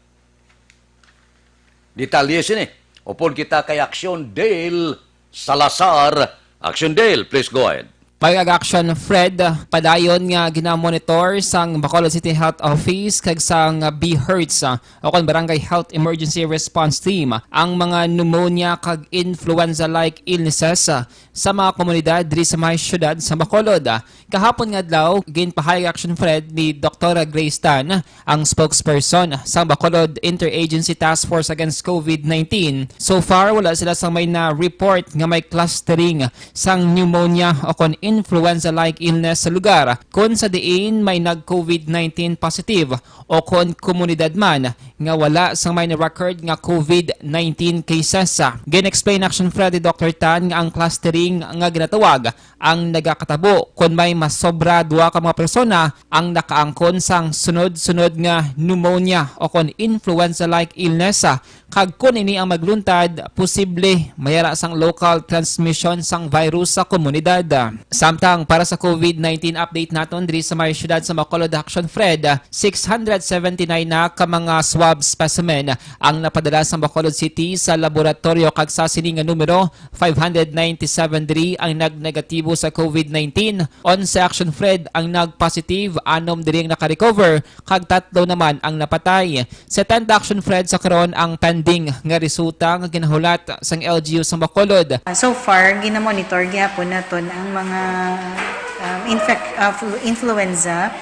Detalye sini. Upod kita kay Aksyon Dale Salazar. Aksyon Dale, please go ahead. Pag-ag-action, Fred, padayon nga ginamonitor sang Bacolod City Health Office kag sang B H E R T S, ah, o kon Barangay Health Emergency Response Team ang mga pneumonia kag influenza-like illnesses, ah, sa mga komunidad diri sa may siyudad sa Bacolod. Kahapon nga adlaw, ginpahayag, Action Fred, ni Doktora Grace Tan, ang spokesperson sang Bacolod Interagency Task Force Against COVID nineteen. So far, wala sila sang may na-report nga may clustering sang pneumonia o kon influenza-like illness sa lugar, kon sa diin may nag-COVID nineteen positive o kon komunidad man nga wala sang may na-record nga COVID nineteen cases. Gin-explain, Action Fred, ni Doktor Tan nga ang clustering nga ginatawag ang nagakatabo kon may masobra duha ka mga persona ang nakaangkon sang sunod-sunod nga pneumonia o kon influenza-like illness, ah, kag kon ini ang magluntad, posible mayara sang local transmission sang virus sa komunidad. Samtang para sa COVID nineteen update naton diri sa may siyudad sa Bacolod, Action Fred, six hundred seventy-nine na ka mga swab specimen ang napadala sa Bacolod City sa laboratoryo, kag sa sini nga numero, five hundred ninety-seven diri ang nagnegatibo sa COVID nineteen, onse, Action Fred, ang nagpositive, anom diri ang nakarecover, kag tatlo naman ang napatay. Setenta, Action Fred, sa karon ang pending nga resulta nga ginahulat sang L G U sa Bacolod. Ah, so far, ginamonitor gihapon naton ang mga, um, infec-, ah, flu-, influenza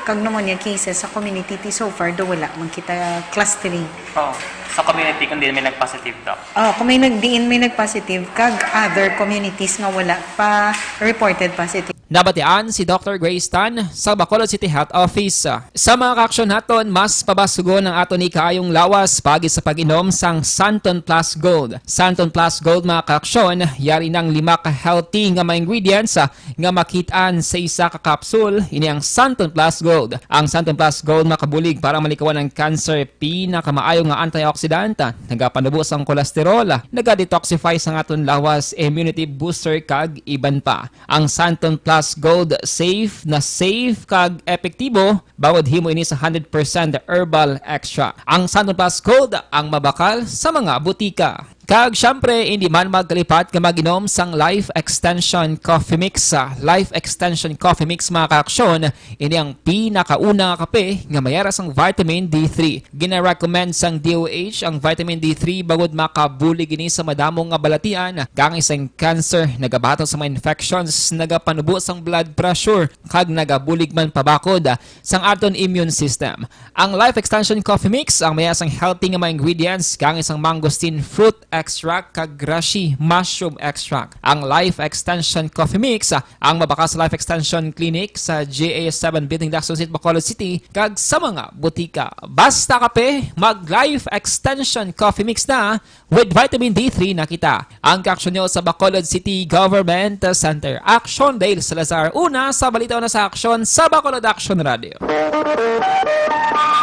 kag pneumonia cases sa community. Ti so far, do wala man kita clustering. Oo, sa community, kundi may nag-positive, Doc. Oh, kung may nag-, diin may nag-positive, kag other communities nga wala pa reported positive. Nabatian si Doktor Grace Tan sa Bacolod City Health Office. Sa mga kaaksyon naton, mas pabasugon ang aton ni kaayong lawas paagi sa pag-inom sang Santon Plus Gold. Santon Plus Gold, mga kaaksyon, yari nang lima ka healthy nga mga ingredients, ah, nga makit-an sa isa ka capsule. Ini ang Santon Plus Gold. Ang Santon Plus Gold makabulig para malikawan ang cancer, pinakamaayo nga antioxidant, nagapanubo sang cholesterol, naga-detoxify sang aton lawas, immunity booster, kag iban pa. Ang Santon Plus Gold safe na safe kag epektibo, bangod himo ini sa hundred percent herbal extract. Ang Santon Plus Gold ang mabakal sa mga butika. Kag, siyempre, hindi man magkalipat nga mag-inom sang Life Extension Coffee Mix. Sa Life Extension Coffee Mix, mga kaaksyon, ini ang pinakauna nga kape nga mayara sang vitamin D three. Gina-recommend sang D O H ang vitamin D three bangod makabulig ini sa madamo nga balatian, kaangay sang cancer, nagabaton sa mga infections, nagapanubo sang blood pressure, kag nagabulig man pabakod sang aton immune system. Ang Life Extension Coffee Mix ang mayara sang healthy nga mga ingredients, kaangay sang mangosteen fruit extract kag reishi mushroom extract. Ang Life Extension Coffee Mix, ah, ang mabakal sa Life Extension Clinic sa G A seven Building, Lacson Street, Bacolod City, kag sa mga butika. Basta kape, mag Life Extension Coffee Mix na. With vitamin D three na kita. Ang kaaksyon nyo sa Bacolod City Government Center. Action Dale Salazar, una sa balita, una sa aksyon sa Bacolod Action Radio.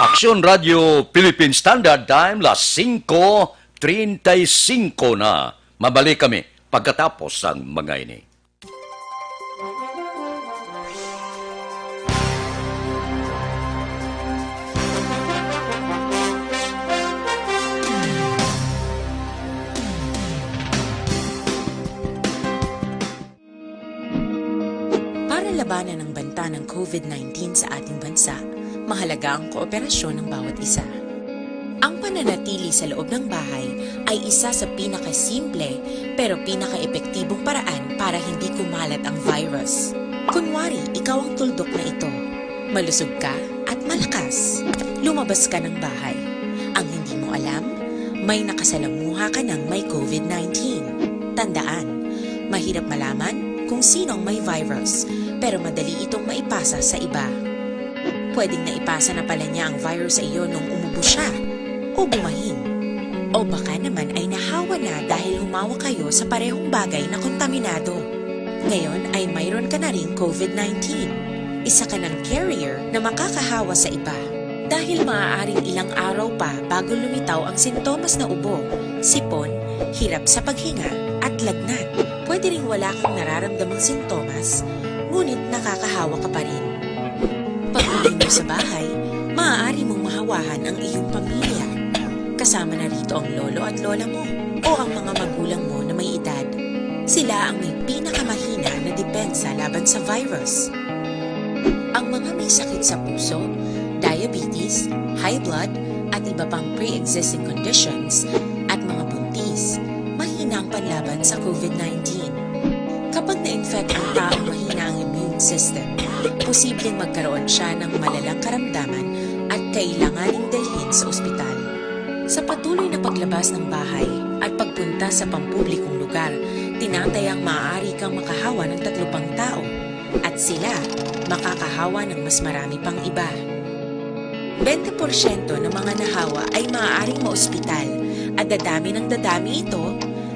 Aksyon Radio Philippine Standard Time, las singko treinta y cinco na. Mabalik kami pagkatapos sang mga ini. Para labanan ang banta ng COVID nineteen sa ating bansa, mahalaga ang kooperasyon ng bawat isa. Ang pananatili sa loob ng bahay ay isa sa pinakasimple pero pinakaepektibong paraan para hindi kumalat ang virus. Kunwari, ikaw ang tuldok na ito. Malusog ka at malakas. Lumabas ka ng bahay. Ang hindi mo alam, may nakasalamuha ka ng may COVID nineteen. Tandaan, mahirap malaman kung sino ang may virus, pero madali itong maipasa sa iba. Pwedeng naipasa na pala niya ang virus sa iyo nung umubo siya o bumahin. O baka naman ay nahawa na dahil humawa kayo sa parehong bagay na kontaminado. Ngayon ay mayroon ka na ring COVID nineteen. Isa ka ng carrier na makakahawa sa iba. Dahil maaaring ilang araw pa bago lumitaw ang sintomas na ubo, sipon, hirap sa paghinga, at lagnat. Pwede ring wala kang nararamdamang sintomas, ngunit nakakahawa ka pa rin. Pag-uwi mo sa bahay, maaari mong mahawahan ang iyong pamilya. Kasama na rito ang lolo at lola mo o ang mga magulang mo na may edad. Sila ang may pinakamahina na depensa laban sa virus. Ang mga may sakit sa puso, diabetes, high blood, at iba pang pre-existing conditions, at mga buntis, mahina ang panlaban sa COVID nineteen. Kapag na-infect ang taong mahina ang immune system, posibleng magkaroon siya ng malalang karamdaman at kailanganing dalhin sa ospital. Sa patuloy na paglabas ng bahay at pagpunta sa pampublikong lugar, tinatayang maaari kang makahawa ng tatlo pang tao at sila makakahawa ng mas marami pang iba. Bente porsyento ng mga nahawa ay maaaring maospital at dadami ng dadami ito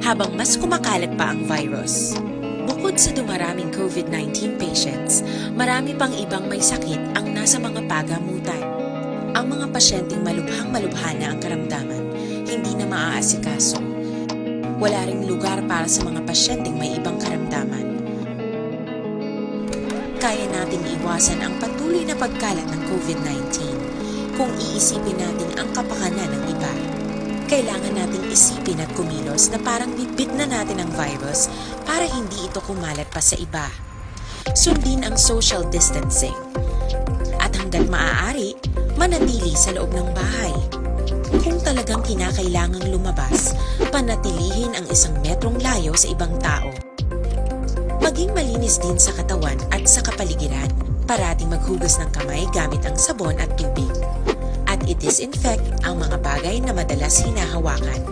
habang mas kumakalat pa ang virus. Bukod sa dumaraming COVID nineteen patients, marami pang ibang may sakit ang nasa mga pagamutan. Ang mga pasyenteng malubhang-malubha na ang karamdaman, hindi na maaasikaso. Wala ring lugar para sa mga pasyenteng may ibang karamdaman. Kaya nating iwasan ang patuloy na pagkalat ng COVID nineteen kung iisipin natin ang kapakanan ng iba. Kailangan nating isipin at kumilos na parang bitbit na natin ang virus para hindi ito kumalat pa sa iba. Sundin ang social distancing. At hanggat maaari, manatili sa loob ng bahay. Kung talagang kinakailangang lumabas, panatilihin ang isang metrong layo sa ibang tao. Maging malinis din sa katawan at sa kapaligiran. Parating maghugas ng kamay gamit ang sabon at tubig. At i-disinfect ang mga bagay na madalas hinahawakan.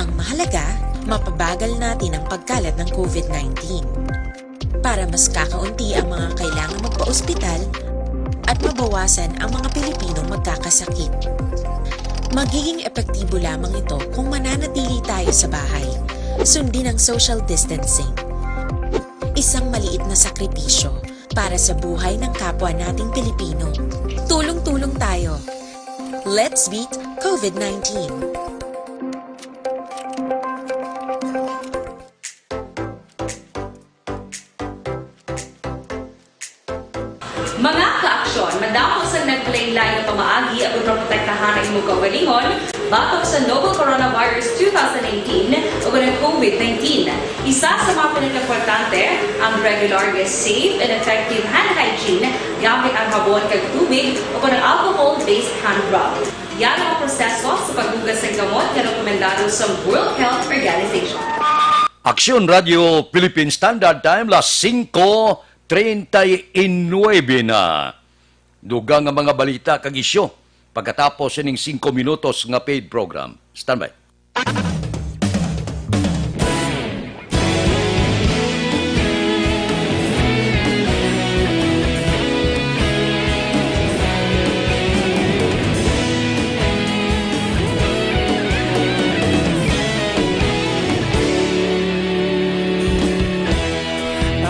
Ang mahalaga, mapabagal natin ang pagkalat ng COVID nineteen. Para mas kakaunti ang mga kailangang magpa-ospital at mabawasan ang mga Pilipinong magkakasakit. Magiging epektibo lamang ito kung mananatili tayo sa bahay. Sundin ang social distancing. Isang maliit na sakripisyo para sa buhay ng kapwa nating Pilipino. Tulong-tulong tayo. Let's beat COVID nineteen. Mga ka-aksyon, madamo sang naglain-lain nga pamaagi aron maprotektahan ang imong kaugalingon batok sa novel coronavirus two thousand eighteen ug ang COVID nineteen. Isa sa mga pinakaimportante, ang regular nga safe and effective hand hygiene gamit ang habon kag tubig o kon ang alcohol-based hand rub. Yan ang proseso sa paghugas ng gamot nga rekomendado sa World Health Organization. Aksyon Radio Philippine Standard Time, las singko treinta y nuebe na. Dugang nga mga balita kag isyu pagkatapos sining singko minutos nga paid program. Standby.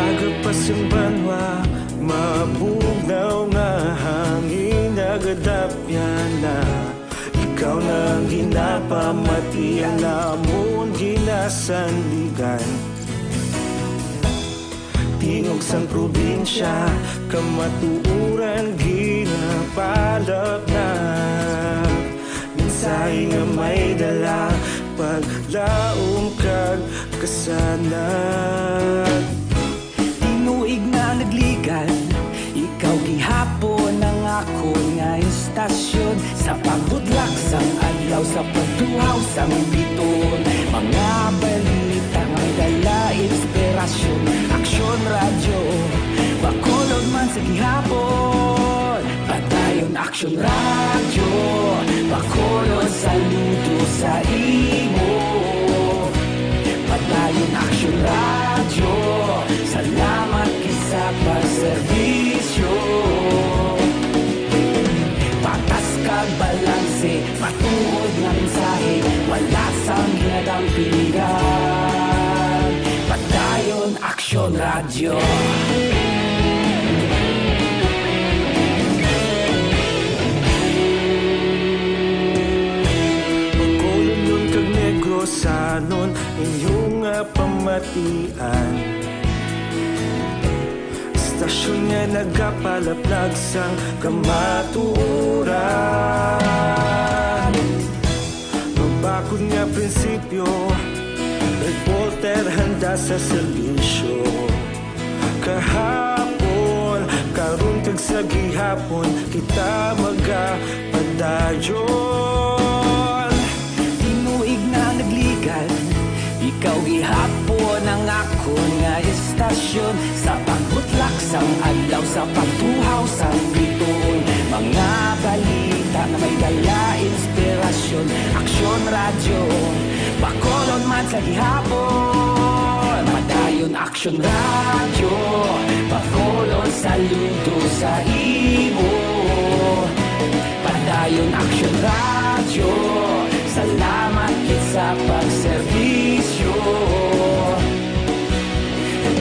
Agapas ang banwa, mabugnaw nga hangin, nagadapyan na. Ikaw Ang ginapamati ang namon ginasandigan. Tingog sang probinsya, kamatuoran ginapalapnap. Mensahe nga may dala, paglaom kag kasanag. Tinuig na nagligad, ikaw gihapon ang akon nga istasyon. Sa pagbutlak sang adlaw, sa pagtuhaw sang biton, mga balita nga may dala inspirasyon. Aksyon Radyo, Bacolod man sa gihapon. Padayon Aksyon Radyo, Bacolod, saludo sa imo. Padayon Aksyon Radyo, salamat gid sa pagserbisyo. Patas kag balanse, matuod nga mensahe, wala sang ginadampigan. Padayon Aksyon Radyo. Bacolodnon kag Negrosanon, inyo nga pamatian. Istasyon nga nagapalaplag sang kamatuoran. Magbakod nga prinsipyo, reporter handa sa serbisyo. Kahapon, karon kag sa gihapon, kita magapadayon. Tinuig na nagligad, ikaw gihapon ang akon nga istasyon. Sa pagbutlak sang adlaw, sa pagtuhaw sang bituon, mga balita nga may dala inspirasyon. Aksyon Radyo, Bacolod man sa gihapon. Padayon Aksyon Radyo, Bacolod, saludo sa imo. Padayon Aksyon Radyo, salamat gid sa pagserbisyo.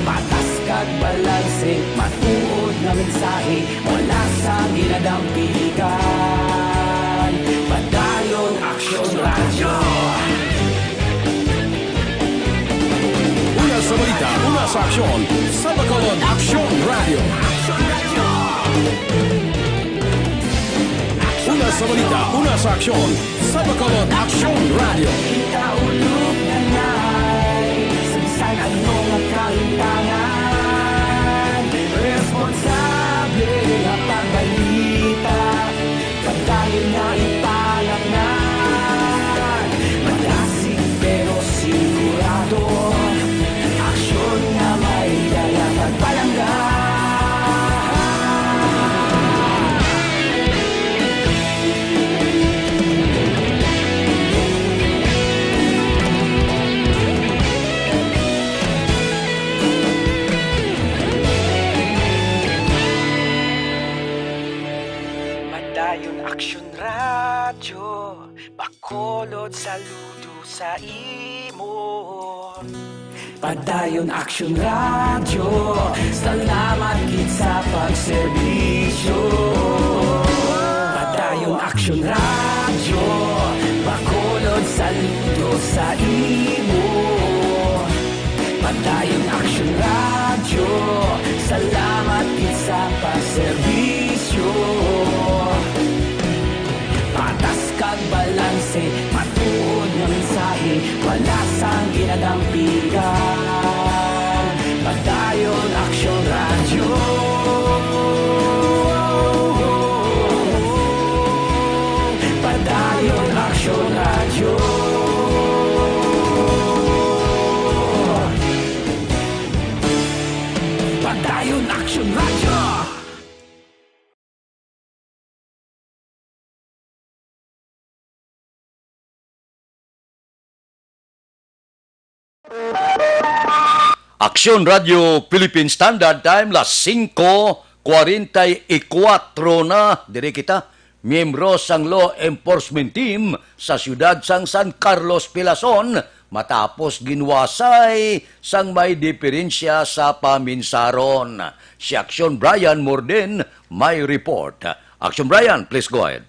Patas kag balanse, matuod nga mensahe, wala sang ginadampigan. Padayon Aksyon Radyo. Una sa balita, una sa aksyon, sa Bacolod Aksyon Radyo. Una sa balita, una sa aksyon, sa Bacolod Aksyon Radyo. Kita ulog na nay, sa bisan ano nga kahintangan, responsable nga pagbalita. Padayon nga ipalapngan, madasig pero sigurado. Aksyon nga may dala kag palangga. Padayon Aksyon Radyo, Bacolod, saludo sa imo. Padayon Aksyon Radyo, salamat gid sa pagserbisyo. Padayon Aksyon Radyo, Bacolod, saludo sa imo. Padayon Aksyon Radyo, salamat gid sa pagserbisyo. Patas kag balanse, matuod nga mensahe, wala sang ginadampigan. Padayon Aksyon Radyo. Padayon Aksyon Radyo. Padayon Aksyon Radyo. Aksyon Radio Philippine Standard Time, las singko kwarenta y kuwatro na. Diri kita, miyembro sang law enforcement team sa siyudad sang San Carlos, Pelason, matapos ginwasay sang may diperensya sa paminsaron. Si Aksyon Brian Morden may report. Aksyon Brian, please go ahead.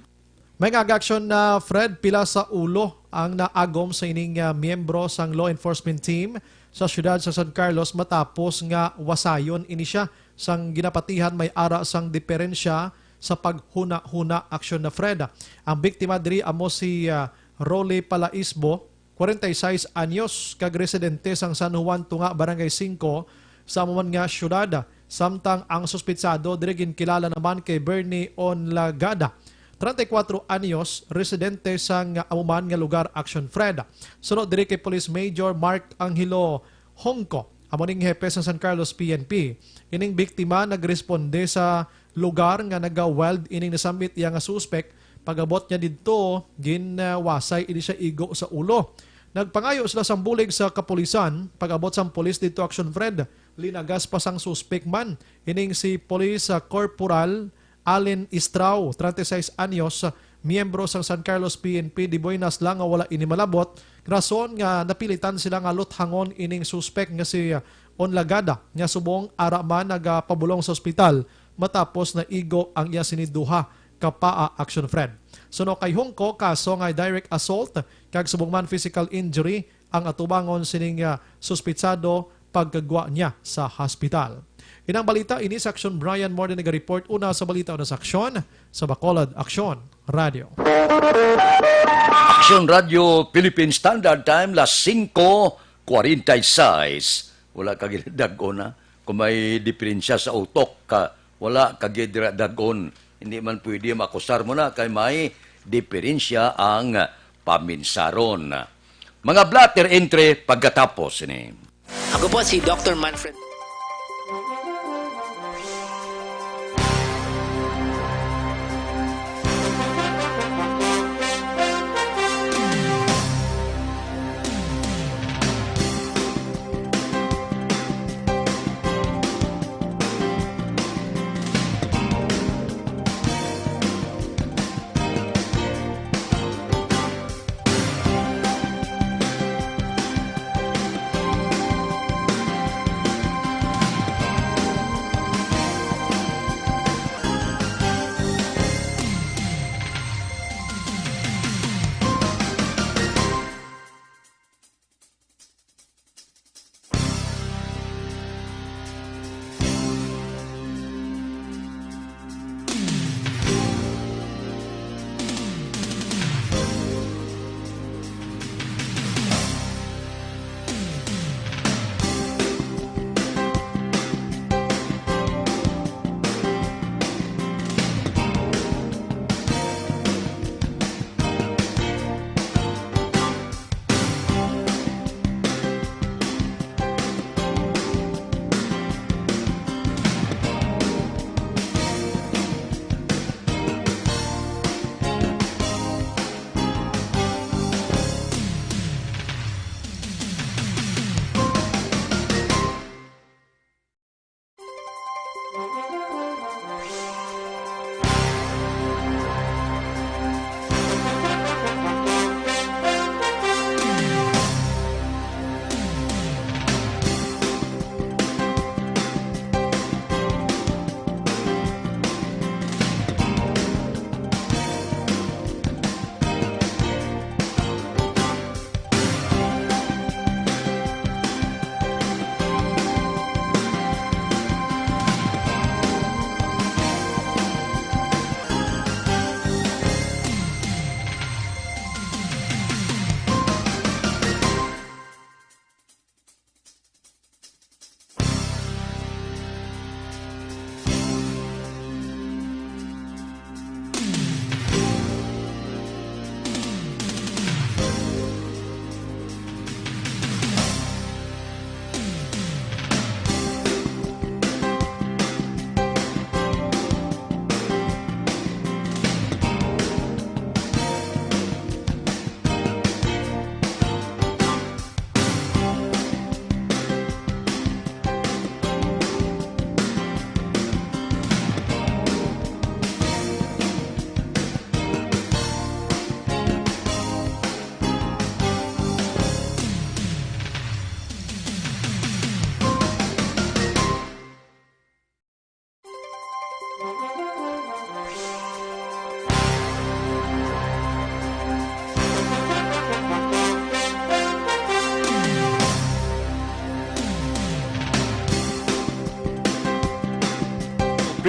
May nga action na, Fred, pila sa ulo ang naagom sa ining, ah, miyembro sang law enforcement team sa siyudad sa San Carlos matapos nga wasayon ini siya sang ginapatihan may ara sang diferensya sa paghuna-huna aksyon na, Fred. Ang biktima diri amo si, ah, Rolly Palaisbo, kwarenta y seis anyos, kag residente sang San Juan Tunga, Barangay Singko, sa amo man nga siyudad, samtang ang suspitsado diri ginkilala naman kay Bernie Onlagada, treinta y cuatro anyos, residente sang amo man nga lugar, action, Fred. Suno diri kay Police Major Mark Angelo Hongco, amo ning hepe sa San Carlos P N P. Ining biktima nagresponde sa lugar nga naga-weld ining nasambit iya nga suspek. Pag-abot niya didto, ginwasay ini siya igo sa ulo. Nagpangayo sila sang bulig sa kapulisan. Pag-abot sang pulis didto, action, Fred, linagas pa sang suspek man ining si Police, ah, Corporal Allen Istrao, treinta y seis anyos, miyembro sang San Carlos P N P. Di buenas lang nga wala ini malabot, rason nga napilitan sila nga luthangon ining suspek nga si, ah, Onlagada, nga subong ara man nagapabulong sa ospital matapos naigo ang iya sini duha ka paa, action, Fred. Suno kay Hongco, kaso nga direct assault kag subong man physical injury ang atubangon sining, ah, suspitsado pagkagwa niya sa hospital. Inang balita ini sa Aksyon. Brian Morden naga-report una sa balita, una sa Aksyon, sa Bacolod Aksyon Radio. Aksyon Radio Philippine Standard Time, las singko kwarenta y seis. Wala ka ginadag-on, ha? Kung may diferensya sa utok, ka, wala ka ginadag-on. Hindi man pwede makusar mo na kay may diferensya ang paminsaron. Mga blotter entry pagkatapos ni. Ako po si Doctor Manfred.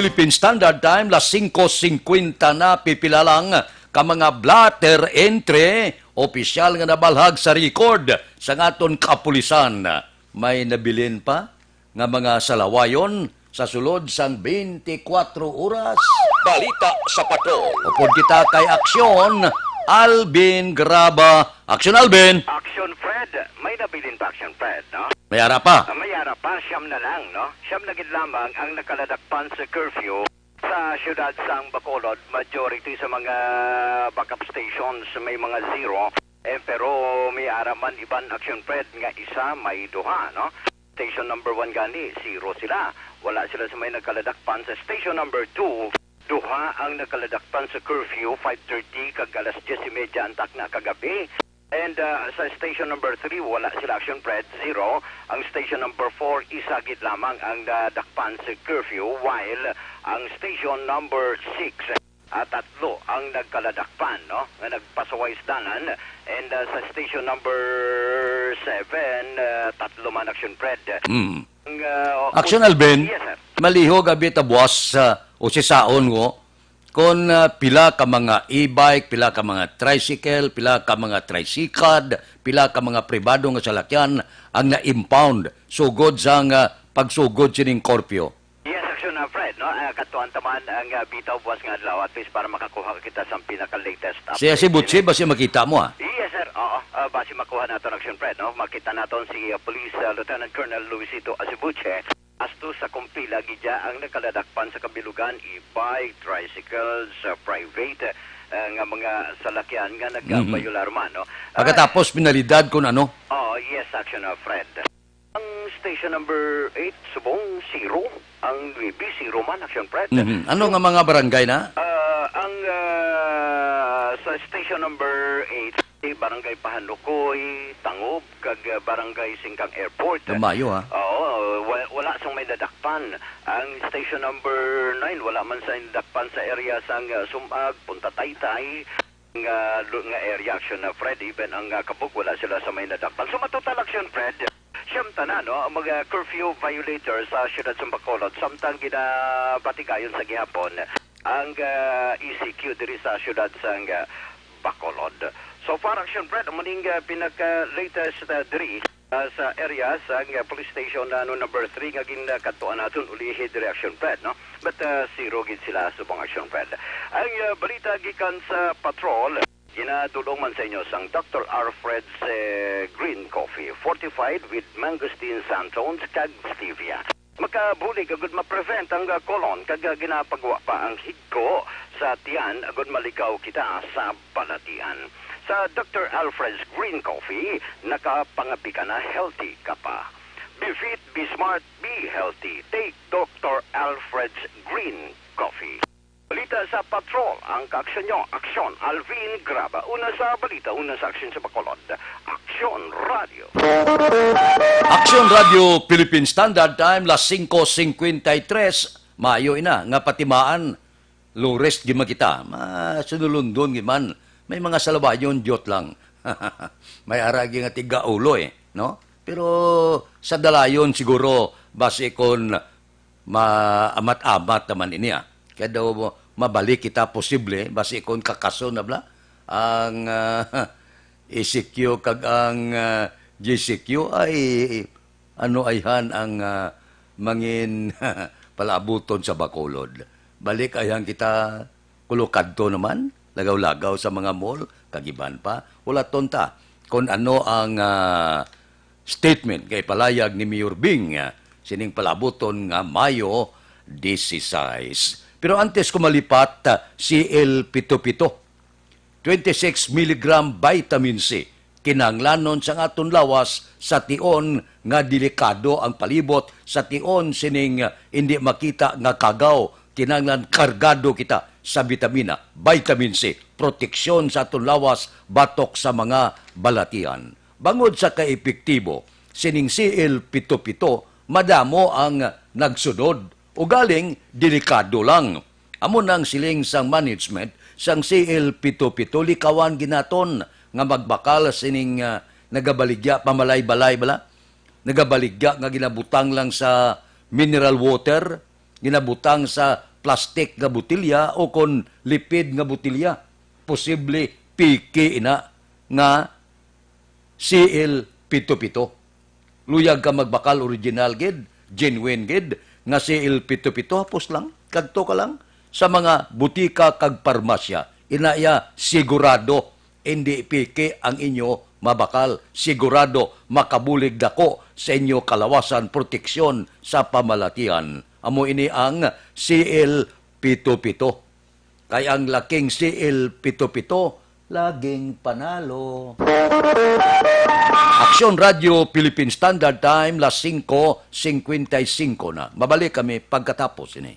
Philippine Standard Time, las singko singkwenta na, pipila lang ka mga blotter entry, opisyal nga nabalhag sa record sa aton kapulisan. May nabilin pa nga mga salawayon sa sulod sang twenty-four oras. Balita sa Patrol. Upod kita kay Aksyon Alvin Graba. Aksyon Alvin! Action Fred, may nabilin pa Action Fred, no? May ara pa. Ah, may ara pa, siyam na lang, no? Siyam na gid lamang ang nakaladakpan sa curfew sa siyudad sang Bacolod. Majority sa mga backup stations may mga zero. Eh, pero may ara man iban Action Fred nga isa may duha, no? Station number one gani, zero sila. Wala sila sa may nakaladakpan. Sa station number two, duha ang nakaladakpan sa curfew, five thirty kag alas diyes y media ang takna kagabi. And, uh, sa station number three, wala sila Action Fred, zero. Ang station number four, isa gid lamang ang nadakpan sa curfew, while ang station number six, ah, tatlo ang nagkaladakpan, no, nga nagpasuway sa dalan. And, uh, sa station number seven, uh, tatlo man Action Fred. Mm. Ang, uh, Action Alvin, yes, sir. Malihog abi ta buwas sa usisaon ko kung, ah, pila ka mga e-bike, pila ka mga tricycle, pila ka mga tricycad, pila ka mga pribado nga salakyan ang na-impound sugod sang, ah, pagsugod sining curfew. Yes, Action, uh, Fred, no? Ah, katuan taman ang, ah, bitaw buwas nga adlaw, at least para makakuha kita sa pinaka-latest update. Siya si Butsi, basi makita mo, ah. Yes, sir. Oo. Ah, basi makuha naton Action Fred, no? Makita naton si, ah, Police, ah, Lieutenant Colonel Luisito Asibuche. Asto sa kung pila gid ang nakaladakpan sa kabilugan, e-bike, tricycles, ah, private, ah, nga mga salakyan nga Mhm. nagbayular man, no? Ah, Pagkatapos, penalidad kung ano? Oh, yes, Action, ah, Fred. Ang station number eight, subong, zero. Ang nuebe, zero man, Action Fred. Mhm. Ano nga mga barangay na? Ah, ang, ah, sa station number eight, Barangay Pahanukoy, Tangob, kag, ah, Barangay Singkang Airport. Maayo, ha? Oo, wa-, wala sang may nadakpan. Ang station number nine, wala man sang nadakpan sa area sang, ah, Sumag, Punta Taytay, nga, lu-, nga area, Action, ah, Fred. Even ang, ah, Kabug, wala sila sa may nadakpan. So, matotal, Action Fred, siyam tanan, no, ang mga curfew violators sa siyudad sa Bacolod, samtang ginabatigayon sa gihapon ang, ah, E C Q diri sa siyudad sang, ah, Bacolod. So far, Action Fred, amo ning, ah, pinaka-latest, ah, diri, ah, sa area sang, ah, police station, ah, no, number three nga ginakadtuan naton ulihi diri, Action Fred, no? But, ah, zero gid sila subong, Action Fred. Ang, ah, balita gikan sa patrol, ginadul-ong man sa inyo sang Doctor Alfred's, eh, Green Coffee, fortified with mangosteen, xanthones, kag stevia. Makabulig agud ma-prevent ang, ah, colon kag, ah, ginapagwa pa ang higko sa tiyan agud maligaw kita sa balatian. Sa Doctor Alfred's Green Coffee, nakapangapi ka na, healthy ka pa. Be fit, be smart, be healthy. Take Doctor Alfred's Green Coffee. Balita sa Patrol, ang kaaksyon nyo, Aksyon Alvin Graba. Una sa balita, una sa aksyon sa Bacolod. Aksyon Radio. Aksyon Radio Philippine Standard Time, las singko singkwenta y tres. Maayo ina nga patimaan, low risk gid man kita. Masunulundon gid man. May mga salabayon, diyot lang. May ara gid nga tigaulo, eh, no? Pero sa dalayon siguro, basi kon maamat-amat naman ini, ah. Kaya daw mabalik kita posible, basi kon kakaso na bala ang, ah, E C Q kag ang, ah, G C Q ay ano ayhan ang, ah, mangin palaabuton sa Bacolod. Balik ayhan kita kulo kadto naman, lagaw-lagaw sa mga mall, kag iban pa. Wala tonta kung ano ang, ah, statement nga ipalayag ni Mayor Bing, ah, sining palabuton nga Mayo dieciséis. Pero antes ko malipat, ah, C L pito pito, twenty-six milligram vitamin C, kinahanglanon sa aton lawas sa tion nga delikado ang palibot, sa tion sining, ah, hindi makita nga kagaw. Kinahanglan kargado kita sa bitamina, vitamin C, proteksyon sa aton lawas batok sa mga balatian. Bangod sa kaepektibo sining C L pito pito, madamo ang nagsunod. Ugaling, delikado lang. Amo nang siling sang management sang C L pito pito, likawan gid naton nga magbakal sining, ah, nagabaligya pamalay-balay bala. Nagabaligya nga ginabutang lang sa mineral water, ginabutang sa plastic nga botelya o kon lipid nga botelya. Posible piki ina nga C L pito pito. Luyag ka magbakal original gid, genuine gid, nga C L pito pito, hapos lang, kadto ka lang sa mga butika kag parmasya. Ina iya sigurado, indi piki ang inyo mabakal. Sigurado makabulig dako sa inyo kalawasan, proteksyon sa pamalatian. Amo ini ang C L pito pito. Kay ang laking C L pito pito, laging panalo. Aksyon Radio Philippine Standard Time, las singko singkwenta y singko na. Mabalik kami pagkatapos ini.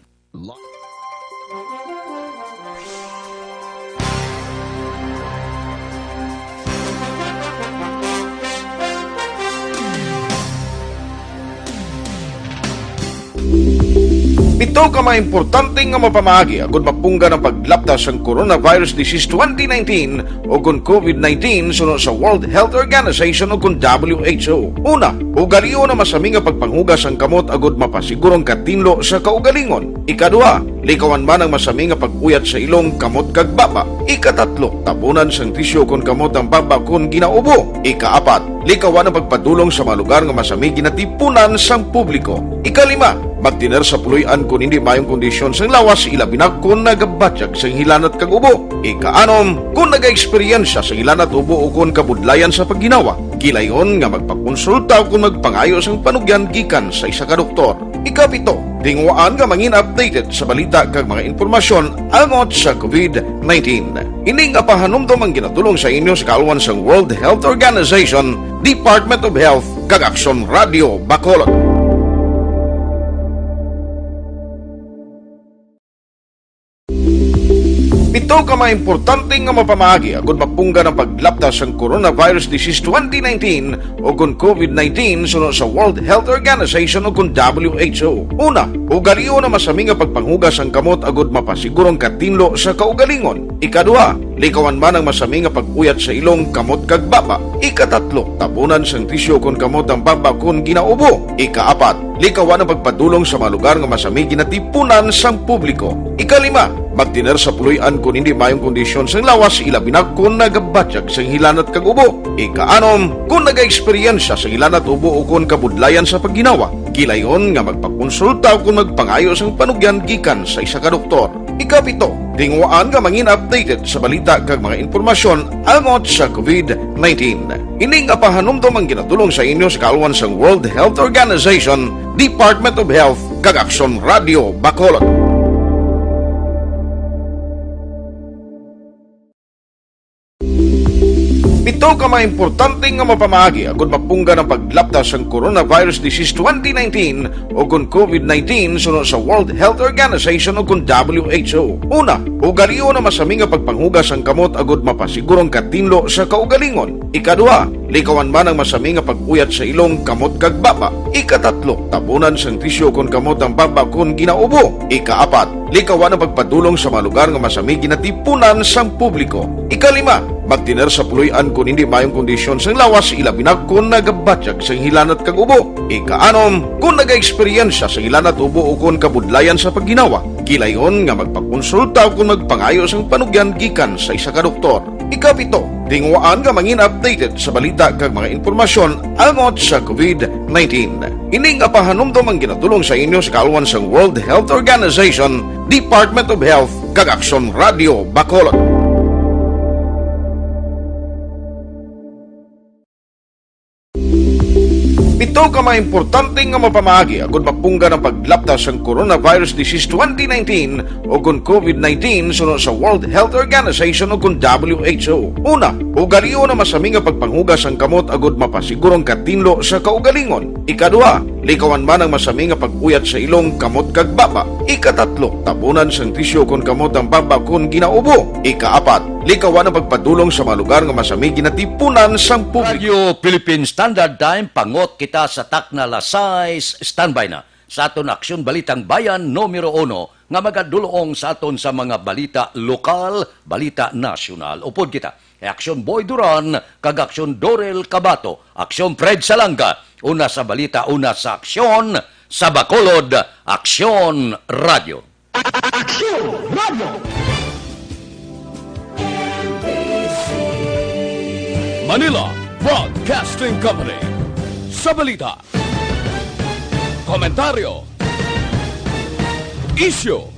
Pito ka mga importante nga mapamaagi agud mapunggan ang paglapta sang coronavirus disease twenty nineteen o kon covid nineteen suno sa World Health Organization o kon W H O. Una, ugalion ang masami nga pagpanghugas sang kamot agud mapasiguro ang katinlo sa kaugalingon. Ikaduha, likawan man ang masami nga pag-uyat sa ilong, kamot, kag baba. Ikatatlo, tabunan sang tisyu kon kamot ang baba kon ginaubo. Ikaapat, likawan ang pagpadulong sa mga lugar nga masami ginatipunan sang publiko. Ikalima, magtener sa puloy-an kon hindi maayong kondisyon sang lawas, ilabi na kon nagabatyag sang hilanat kag ubo. Ikaanom, kon nagaeksperyensya sang hilanat, ubo, o kon kabudlayan sa pagginawa, gilayon nga magpakonsulta kon magpangayo sang panugyan gikan sa isa ka doktor. Ikapito, tinguhaan nga mangin updated sa balita kag mga impormasyon angot sa covid nineteen. Ini nga pahanumdom ang ginatulong sa inyo sa kaalwan sang World Health Organization, Department of Health, kag Aksyon Radio Bacolod. Pito ka mga importante nga mapamaagi agud mapunggan ang paglapta sang coronavirus disease twenty nineteen o kon covid nineteen suno sa World Health Organization o kon W H O. Una, ugalion ang masami nga pagpanghugas sang kamot agud mapasiguro ang katinlo sa kaugalingon. Ikaduha, likawan man ang masami nga pag-uyat sa ilong, kamot, kag baba. Ikatatlo, tabunan sang tisyu kon kamot ang baba kon ginaubo. Ikaapat, likawan ang pagpadulong sa mga lugar nga masami ginatipunan sang publiko. Ikalima, magtener sa puloy-an kon hindi maayong kondisyon sang lawas, ilabi na kon nagabatyag sang hilanat kag ubo. Ikaanom, kon nagaeksperyensya sang hilanat, ubo, o kon kabudlayan sa pagginawa, gilayon nga magpakonsulta o kon magpangayo sang panugyan gikan sa isa ka doktor. Ikapito, tinguhaan nga mangin updated sa balita kag mga impormasyon angot sa covid nineteen. Ini nga pahanumdom ang ginatulong sa inyo sa kaalwan sang World Health Organization, Department of Health, kag Aksyon Radio Bacolod. Pito ka mga importante nga mapamaagi agud mapunggan ang paglapta sang coronavirus disease twenty nineteen o kon covid nineteen suno sa World Health Organization o kon W H O. Una, ugalion ang masami nga pagpanghugas sang kamot agud mapasiguro ang katinlo sa kaugalingon. Ikaduha, likawan man ang masami nga pag-uyat sa ilong, kamot, kag baba. Ikatatlo, tabunan sang tisyu kon kamot ang baba kon ginaubo. Ikaapat, likawan ang pagpadulong sa mga lugar nga masami ginatipunan sang publiko. Ikalima, magtener sa puloy-an kon hindi maayong kondisyon sang lawas, ilabi na kon nagabatyag sang hilanat kag ubo. Ikaanom, kon nagaeksperyensya sang hilanat, ubo, o kon kabudlayan sa pagginawa, gilayon nga magpakonsulta o kon magpangayo sang panugyan gikan sa isa ka doktor. Ikapito, tinguhaan nga mangin updated sa balita kag mga impormasyon angot sa covid nineteen. Ini nga pahanumdom ang ginatulong sa inyo sa kaalwan sang World Health Organization, Department of Health, kag Aksyon Radio Bacolod. Pito ka mga importante nga mapamaagi agud mapunggan ang paglapta sang coronavirus disease twenty nineteen o kon covid nineteen suno sa World Health Organization o kon W H O. Una, ugalion ang masami nga pagpanghugas sang kamot agud mapasiguro ang katinlo sa kaugalingon. Ikaduha, likawan man ang masami nga pag-uyat sa ilong, kamot, kag baba. Ikatatlo, tabunan sang tisyu kon kamot ang baba kon ginaubo. Ikaapat, likawan ang pagpadulong sa mga lugar nga masami ginatipunan sang publiko. Radio Philippine Standard Time, pangot kita sa takna las sais, standby na sa aton Aksyon Balitang Bayan numero uno nga magadulong sa aton sa mga balita lokal, balita nasyonal. Upod kita kay Aksyon Boy Duran kag Aksyon Dorel Cabato, Aksyon Fred Salanga, una sa balita, una sa aksyon, sa Bacolod, Aksyon Radio. Aksyon Radio. Manila Broadcasting Company. Sa balita, komentaryo, isyu,